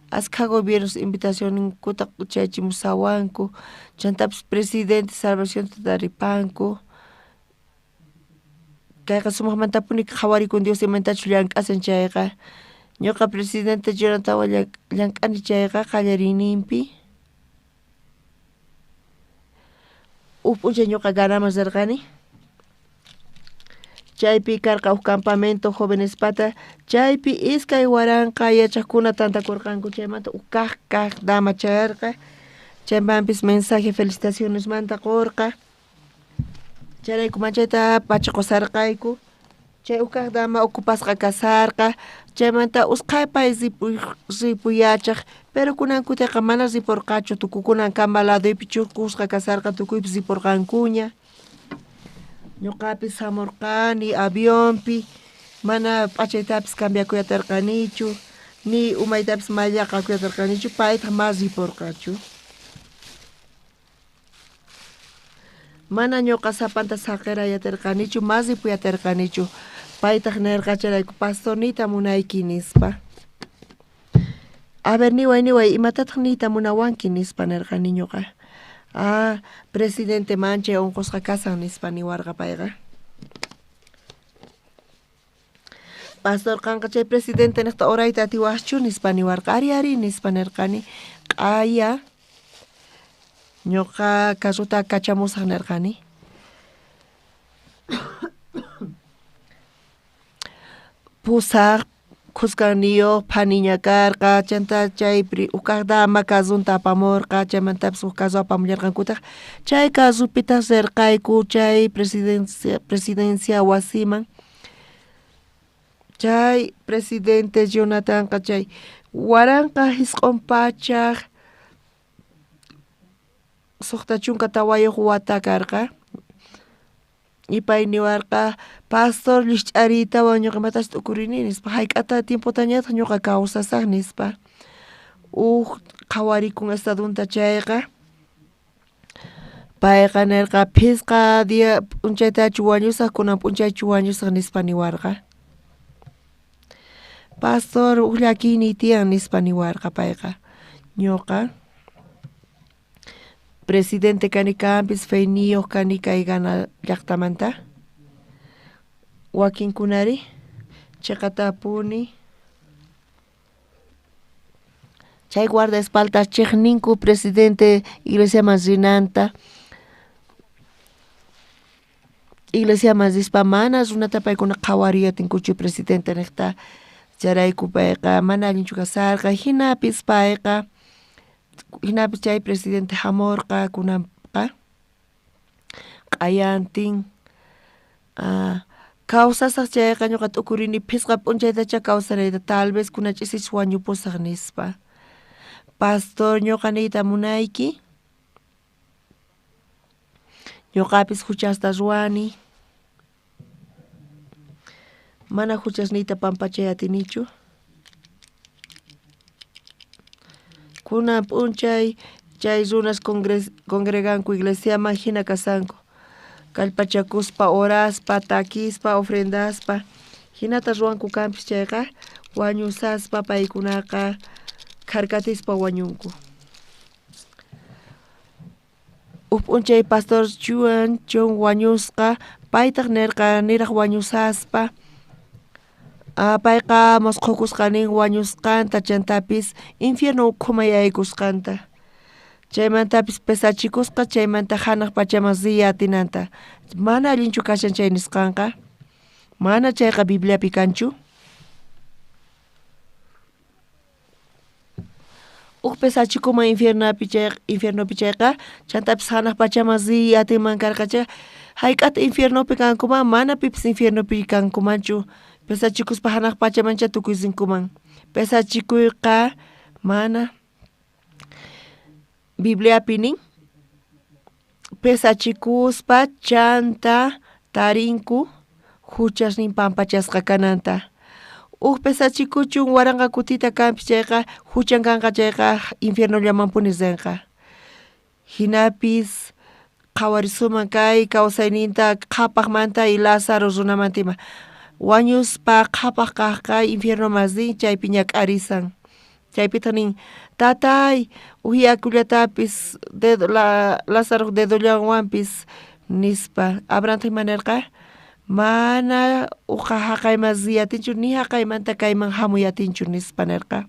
Askha gobiernos invitacionninkuta chayachimusawanku, chantapis presidente salvacionta taripanku. Kayqa sumaqmantapuni qhawarikun Dios imatachus llank'asan chayqa. Ñuqa presidente Jonathanwan llank'ani chayqa qallariyninpi. Huk p'unchay ñuqa Ghanaman rirqani. Chaypi karqa huk campamento jovenespata, chaypi 2000 yachaqkuna tantakurqanku, chaymanta huk kaq dama chayarqa, chaymanpis mensaje felicitacionesmanta qurqa. Chayrayku manchayta pachaqusarqayku. Chay huk kaq dama ocupasqa kasarqa, chaymanta usqhaypay ripuyachaq, pero kunan kutiqa mana ripurqachu, tukukunankama ladoypi chukusqa kasarqa, tukuypis ripurqankuña. Ñuqapis hamurqani avionpi, mana p'achaytapis cambiakuyatarqanichu. Ni umaytapis mayllaqakuyatarqanichu, paytaq ma ripurqachu. Mana ñuqa sapanta saqirayatarqanichu, ma ripuyatarqanichu. Paytaq nirqa chayrayku pastor niyta munayki nispa. A ver niway niway imatataq niyta munawanki nispa nirqani ñuqa. Ah, presidente manchay unqusqa kasan nispa niwarqa payqa. Pastor qanqa chay presidente niqta orayta atiwaqchu nispa niwarqa. Ari ari nispa nirqani. Q'aya ñuqa carrota kachamusaq nirqani. Pusaq khuskanniyuq phaniña karqa, chanta chay uj kaq dama carronta apamurqa, chaymantapis uj carro apamullarqankutaq, chay carropitaq rirqayku chay presidencia wasiman. Chay presidente Jonathanqa chay 1964 wata karqa. Y pay niwarqa pastor lluch'ariytawan ñuqa imatachu t'ukurini nispa, hayk'ata tiempotañataq ñuqa kawsasaq nispa. Uj qhawarikun estadunta chayqa, payqa nirqa phisqa día p'unchaytachu wañusaq kunan p'unchaychu wañusaq nispa niwarqa. Pastor uj llakiyniy tiyan nispa niwarqa payqa. Ñuqa presidente kani kanpis feyniyuq kani kay Ghana llaqtamanta. Wakinkunari chiqatapuni chay guardaespaldas chiqninku presidente iglesiaman rinanta. Iglesiaman rispa mana runata paykuna qhawariyatinkuchu presidente niqta. Chayrayku payqa mana allinchu kasarqa, hinapis payqa hinapis chay presidente hamurqa kunanqa q'ayantin. Kawsasaq chayqa ñuqa t'ukurini phisqa p'unchaytacha kawsarayta, tal vez kunan ch'isichis wañupusaq nispa. Pastor ñuqa niyta munayki, ñuqapis huchasta ruwani, mana huchasniyta pampachay atinichu. Kunan p'unchay chay runas congreganku iglesiaman hina kasanku, kallpachakuspa, oraspa, takispa, ofrendaspa, hinata ruwanku kanpis chayqa wañusaspa paykunaqa kharkatispa wañunku. Uj p'unchay pastor Juan John wañusqa, paytaq nirqa niraq wañusaspa, payqa mosqhukusqa nin wañusqanta chantapis infierno ukhuman yaykusqanta. Chaymantapis pesachikusqa chaymanta hanaq pachaman riya atinanta. Mana allinchu kashan chay nisqanqa, mana chayqa Bibliapi kanchu. Uj pesachikuman infiernopi chayqa, chantapis hanaq pachaman riy atinman karqa chay, hayk'ata infiernopi kankuman, mana pipis infiernopi kankumanchu. Pesachikuspa hanaq pachamancha tukuy rinkuman. Pesachikuyqa mana Bibliapi nin, pesachikuspa chanta tarinku huchasnin pampachasqa kananta. Uj pesachikuchun waranqa kutita kanpis chayqa huchan kanqa chayqa infiernollamanpuni rinqa. Hinapis qhawarisuman kay kawsayninta qhapaqmanta y Lázaro runamanta ima. Wañuspa qhapaq kaqqa infiernoman rin chaypi ñak'arisan. Chaypitaq nin, tatay uj yakullatapis dedo Lázaroq dedollanwanpis nispa. Abrahamtaq ima nirqa, mana uqa haqayman riy atinchu ni haqaymanta kayman hamuy atinchu nispa nirqa.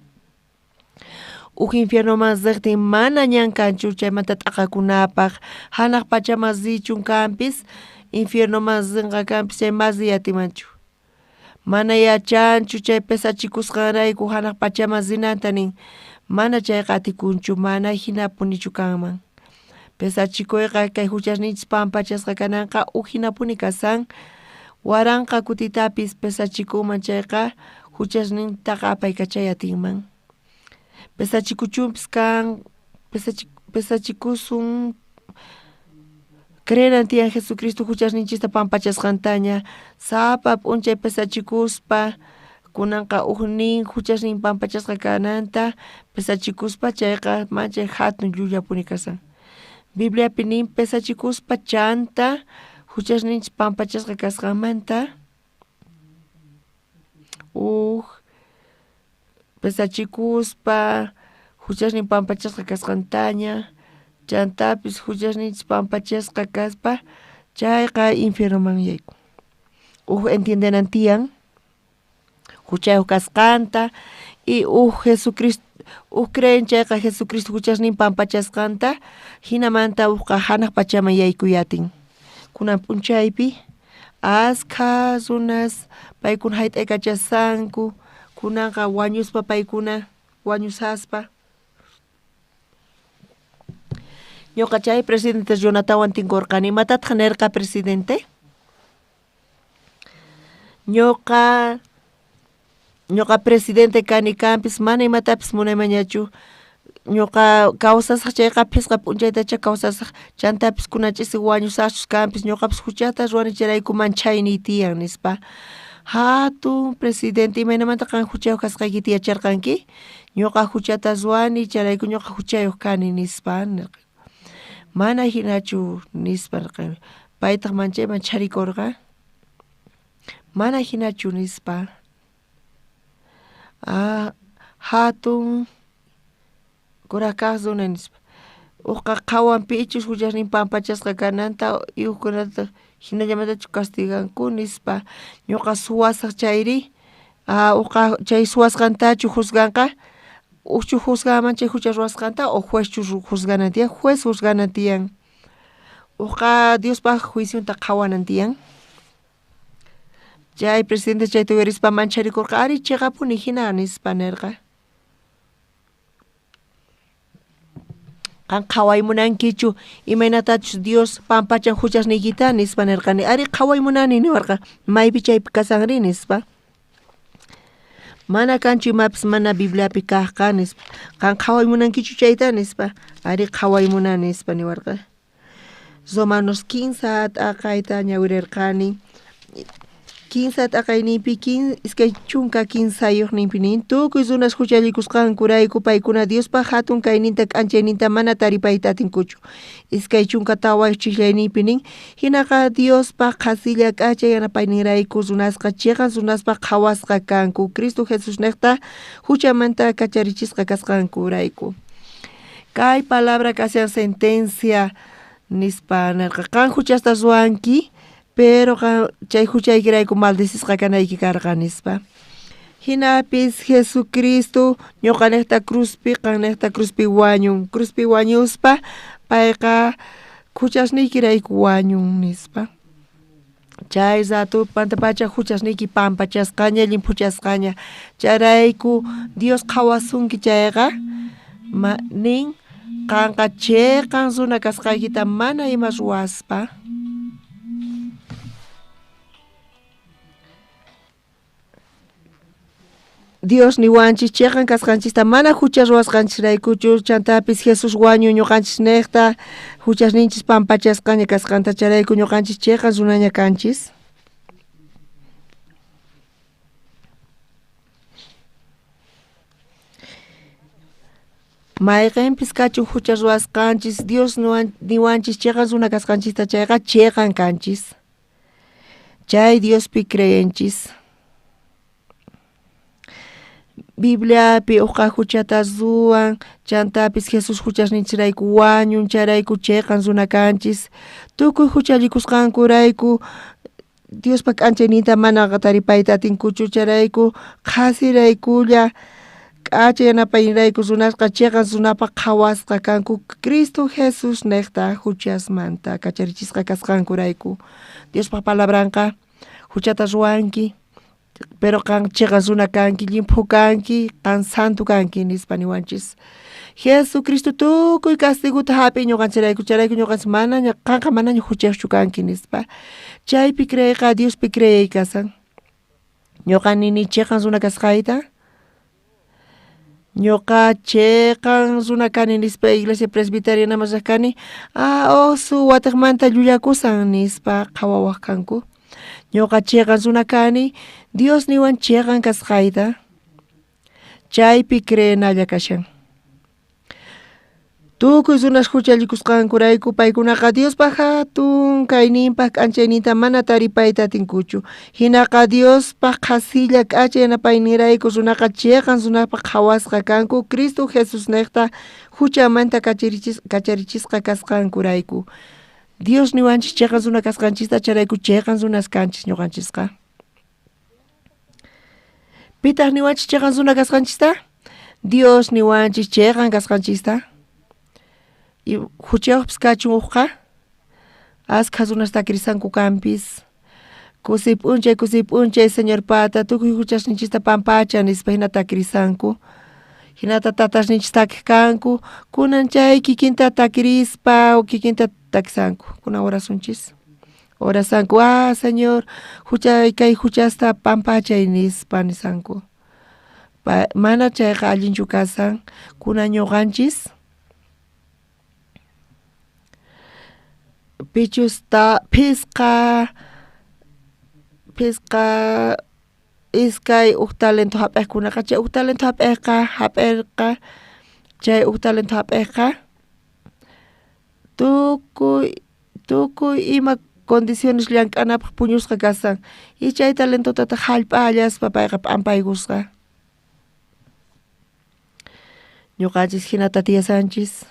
Uj infiernoman riqtin mana ñan kanchu chaymanta t'aqakunapaq, hanaq pachaman richun kanpis, infiernoman rinqa kanpis chay mas riy atimanchu. Mana yachanchu chay pesachikusqanrayku hanaq pachaman rinanta nin, mana chayqa atikunchu, mana hinapunichu kanman. Pesachikuyqa kay huchasninchis pampachasqa kananqa uj hinapuni kasan, waranqa kutitapis pesachikunman chayqa huchasnintaqa apaykachay atinman. Pesachikuchunpis kan, pesachikusun, creenan tiyan Jesucristo huchasninchista pampachasqantaña, sapa p'unchay pesachikuspa Kunanqa ujnin juchasnin pampachasqa kananta pesachikuspa chayqa manchay jatun llullapuni kasan. Bibliapi nin pesachikuspa chanta juchasninchis pampachasqa kasqanmanta uj pesachikuspa juchasnin pampachasqa kasqantaña chantapis juchasninchis pampachasqa kaspa chayqa infiernoman yaykun. Uj entiendenan tiyan juchayuq kasqanta y uj Jesucristo uj creen chayqa Jesucristo juchasnin pampachasqanta jinamanta ujqa janaj pachaman yaykuyatin. Kunan p'unchaypi askha runas paykuna jayt'aykachasqanku kunanqa wañuspa paykuna wañusaspa. Ñuqa chay presidente runatawan tinkurqani imatataq nirqa presidente? Ñuqa ñuqa presidente kani kanpis mana imatapis munaymanñachu ñuqa kawsasaq chayqa phisqa p'unchaytacha kawsasaq chantapis kunan ch'isi wañusaqchus kanpis ñuqapis juchata ruwani chayrayku manchayniy tiyan nispa. Jatun presidente imaynamanta qan juchayuq kasqaykita yacharqanki? Ñuqa juchata ruwani chayrayku ñuqa juchayuq kani nispa nirqa. Mana jinachu nispa nirqa. Paytaq manchayman chharikurqa. Mana jinachu nispa. Ah, jatun kuraj kaj runa nispa. Ujqa qhawan pichus juchasnin pampachasqa kananta y ujkunata jinallamantachu castiganku nispa. Ñuqa suwasaq chayri ah, ujqa chay suwasqantachu juzganqa ujchu juzganman chay jucha ruwasqanta o juezchu juzganan tiyan juez juzganan tiyan. Ujqa Diospaj juicionta qhawanan tiyan. Chay presidente chayta uyarispa mancharikurqa ari chiqapuni jina nispa nirqa. Qan qhaway munankichu imaynatachus Dios pampachan juchasniykita nispa nirqani ari qhaway munani niwarqa maypi chaypi kasanri nispa. Mana kanchu imapis mana Bibliapi kajqa nispa. Qan qhaway munankichu chayta nispa. Ari qhaway munani nispa niwarqa. Romanos 15 t'aqayta ñawirirqani. 15 t'aqayninpi 23 nin tukuy runas juchallikusqankurayku paykuna Diospaj jatun kayninta k'anchayninta mana taripayta atinkuchu. 24 chijllayninpi nin jinaqa Diospaj qhasilla k'acha yanapayninrayku runasqa chiqan runaspaj qhawasqa kanku Cristo Jesusnejta juchamanta kacharichisqa kasqankurayku. Kay palabra kashan sentencia nispa nirqa qan juchasta ruwanki pero qan chay juchaykirayku maldecisqa kanayki karqa nispa. Jinapis Jesucristo ñuqanejta cruzpi qannejta cruzpi wañun cruzpi wañuspa payqa juchasniykirayku wañun nispa. Chay rato pantapacha juchasniyki pampachasqaña llimphuchasqaña chayrayku Dios qhawasunki chayqa nin qanqa chiqan runa kasqaykita mana ima ruwaspa. Dios niwanchis chiqan kasqanchista mana jucha ruwasqanchisraykuchu chantapis Jesús wañun ñuqanchis nejta juchasninchis pampachasqaña kasqanta chayrayku ñuqanchis chiqan runaña kanchis. Mayqinpis kachun jucha ruwasqanchis Dios niwanchis chiqan runa kasqanchista chayqa chiqan kanchis. Chay Diospi creenchis. Bibliapi uqa juchata ruwan chantapis Jesús juchasninchirayku wañun chayrayku chiqan runa kanchis. Tukuy juchallikusqankurayku Diospa k'anchayninta mana taripayta atinkuchu chayrayku qhasiraykulla k'acha yanapaynirayku runasqa chiqan runapaq qhawasqa kanku Cristo Jesús nejta juchasmanta kacharichisqa kasqankurayku. Diospaj palabranqa juchata ruwanki pero qan chiqan runa kanki llimphu kanki qan santo kanki nispa niwanchis. Jesucristo tukuy castiguta hap'in ñuqanchirayku chayrayku ñuqanchis manaña qanqa manaña juchayuqchu kanki nispa. Chaypi creeyqa Diospi creey kasan. Ñuqa nini chiqan runa kasqayta. Ñuqa chiqan runa kani nispa iglesia presbiteriana riq kani ah osu watiqmanta llullakusan nispa qhawawaq kanku. Ñoqa cheqan runa kani, Dios niwan cheqan kasqayta. Chaypi creenalla kashan. Tukuy runas juchallikusqankurayku paykunaqa Diospaj hatun kayninpaj k'anchayninta mana taripayta atinkuchu. Hinaqa Diospaj qhasilla k'acha yanapayninrayku runaqa cheqan runapaj qhawasqa kanku Cristo Jesusnejta juchamanta kacharichisqa kasqankurayku. Dios niwanchis cheqan runa kasqanchista chayrayku cheqan runas kanchis ñuqanchisqa. Pitaq niwanchis cheqan runa kasqanchista? Dios niwanchis cheqan kasqanchista. Y juchayuqpis kachun uqqa askha runas takirisanku kanpis. Kusiy p'unchay, kusiy p'unchay Señor pata tukuy juchasninchista pampacha nispa hina takirisanku. Hinata tatasninchis takiq kanku, kunan chay kikinta takirispa kikinta takisanku. Kunan orasunchis. Orasanku, ah Señor, juchay kay juchasta pampachay nispa nisanku. Mana chayqa allinchu kasan, kunan ñuqanchis pichus ta phisqa iskay uj talento hap'iqkunaqa chay uj talento hap'iqqa hap'irqa chay uj talento hap'iqqa tukuy tukuy ima condiciones llank'anapaq puñusqa kasan y chay talentotataq hallp'allaspa payqa p'ampaykusqa. Ñuqanchis hinata tiyasanchis.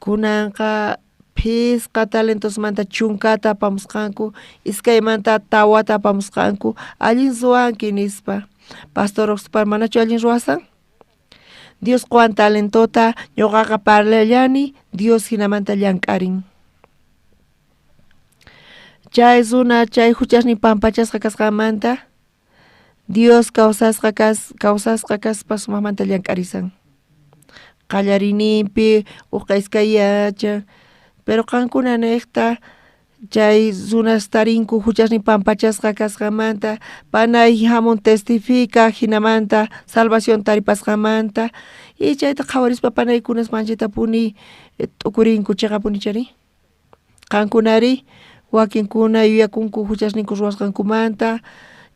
Kunanqa phisqa talentosmanta chunkata apamusqanku, iskaymanta tawata apamusqanku, allin ruwanki nispa. Pastor manachu allin ruwasan? Dios quwan talentota, ñuqaqa parlallani, Dios hinamanta llank'arin. Chay runa chay huchasnin pampachasqa kasqanmanta Dios kawsasqa kaspa sumaqmanta llank'arisan. Qallariyninpi uqa iskay yachan, pero qankuna niqta chay runas tarinku huchasnin pampachasqa kasqanmanta, panay hamun testifica hinamanta salvación taripasqanmanta y chayta qhawarispa panaykunas manchaytapuni t'ukurinku chiqapuni chari. Qankunari wakinkuna yuyakunku huchasninku ruwasqankumanta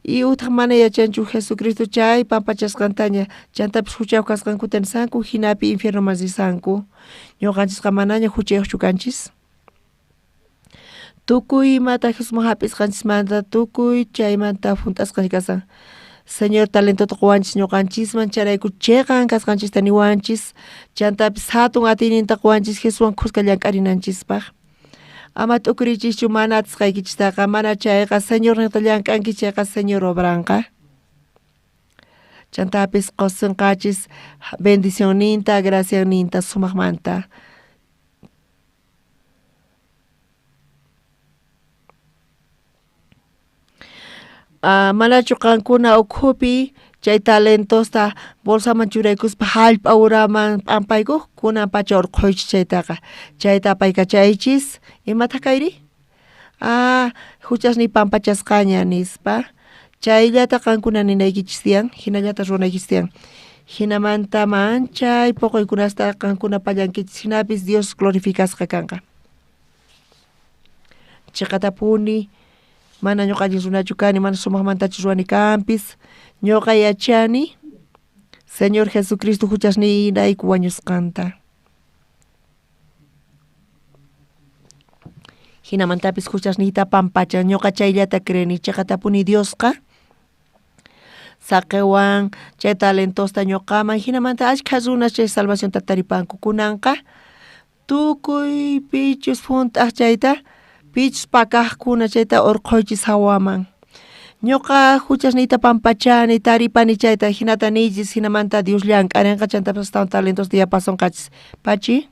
y utaq mana yachanchu Jesucristo chay pampachasqantaña chantapis huchayuq kasqankuta nisanku hinapi infiernoman risanku. Ñuqanchisqa manaña huchayuqchu kanchis. Tukuy imata Jesusman hap'isqanchismanta tukuy chaymanta hunt'asqa kasan. Señor talentota quwanchis ñuqanchisman chayrayku chiqan kasqanchista niwanchis chantapis hatun atiyninta quwanchis Jesuswan khuska llank'arinanchispaq. Ama t'ukuriychischu mana atisqaykichistaqa, mana chayqa Señor niqta llank'anki chayqa Señor obranqa. Chantapis qusinqachis bendicionninta, gracianninta sumaqmanta. Manachu qankuna ukhupi chay talentosta bolsaman churaykuspa hallp'a uraman p'ampaykuq? Kunan pacha urqhuychis chaytaqa. Chayta apaykachaychis. Imataq kayri? Ah, huchasniy pampachasqaña nispa. Chayllata qankuna ninaykichis tiyan, hinallata ruwanaykichis tiyan. Hinamanta manchay poqoykunasta qankuna pallankichis, hinapis Dios glorificasqa kanqa. Chiqatapuni mana ñuqa allin runachu kani, mana sumaqmantachu ruwani kanpis, ñuqa yachani Señor Jesucristo huchasniyrayku wañusqanta. Hinamantapis huchasniyta pampachan, ñuqa chayllata creeni, chiqatapuni Diosqa saqewan chay talentosta ñuqaman, hinamanta ashkha runas chay salvacionta taripanku. Kunanqa tukuy pichus hunt'aq chayta, pichus pakaqkuna chayta urqhuychis hawaman. Ñuqa huchasniyta pampachani, taripani chayta, hinata niychis, hinamanta Dios llank'arinqa, chantapis astawan talentosta yapasunqachis. Pachi?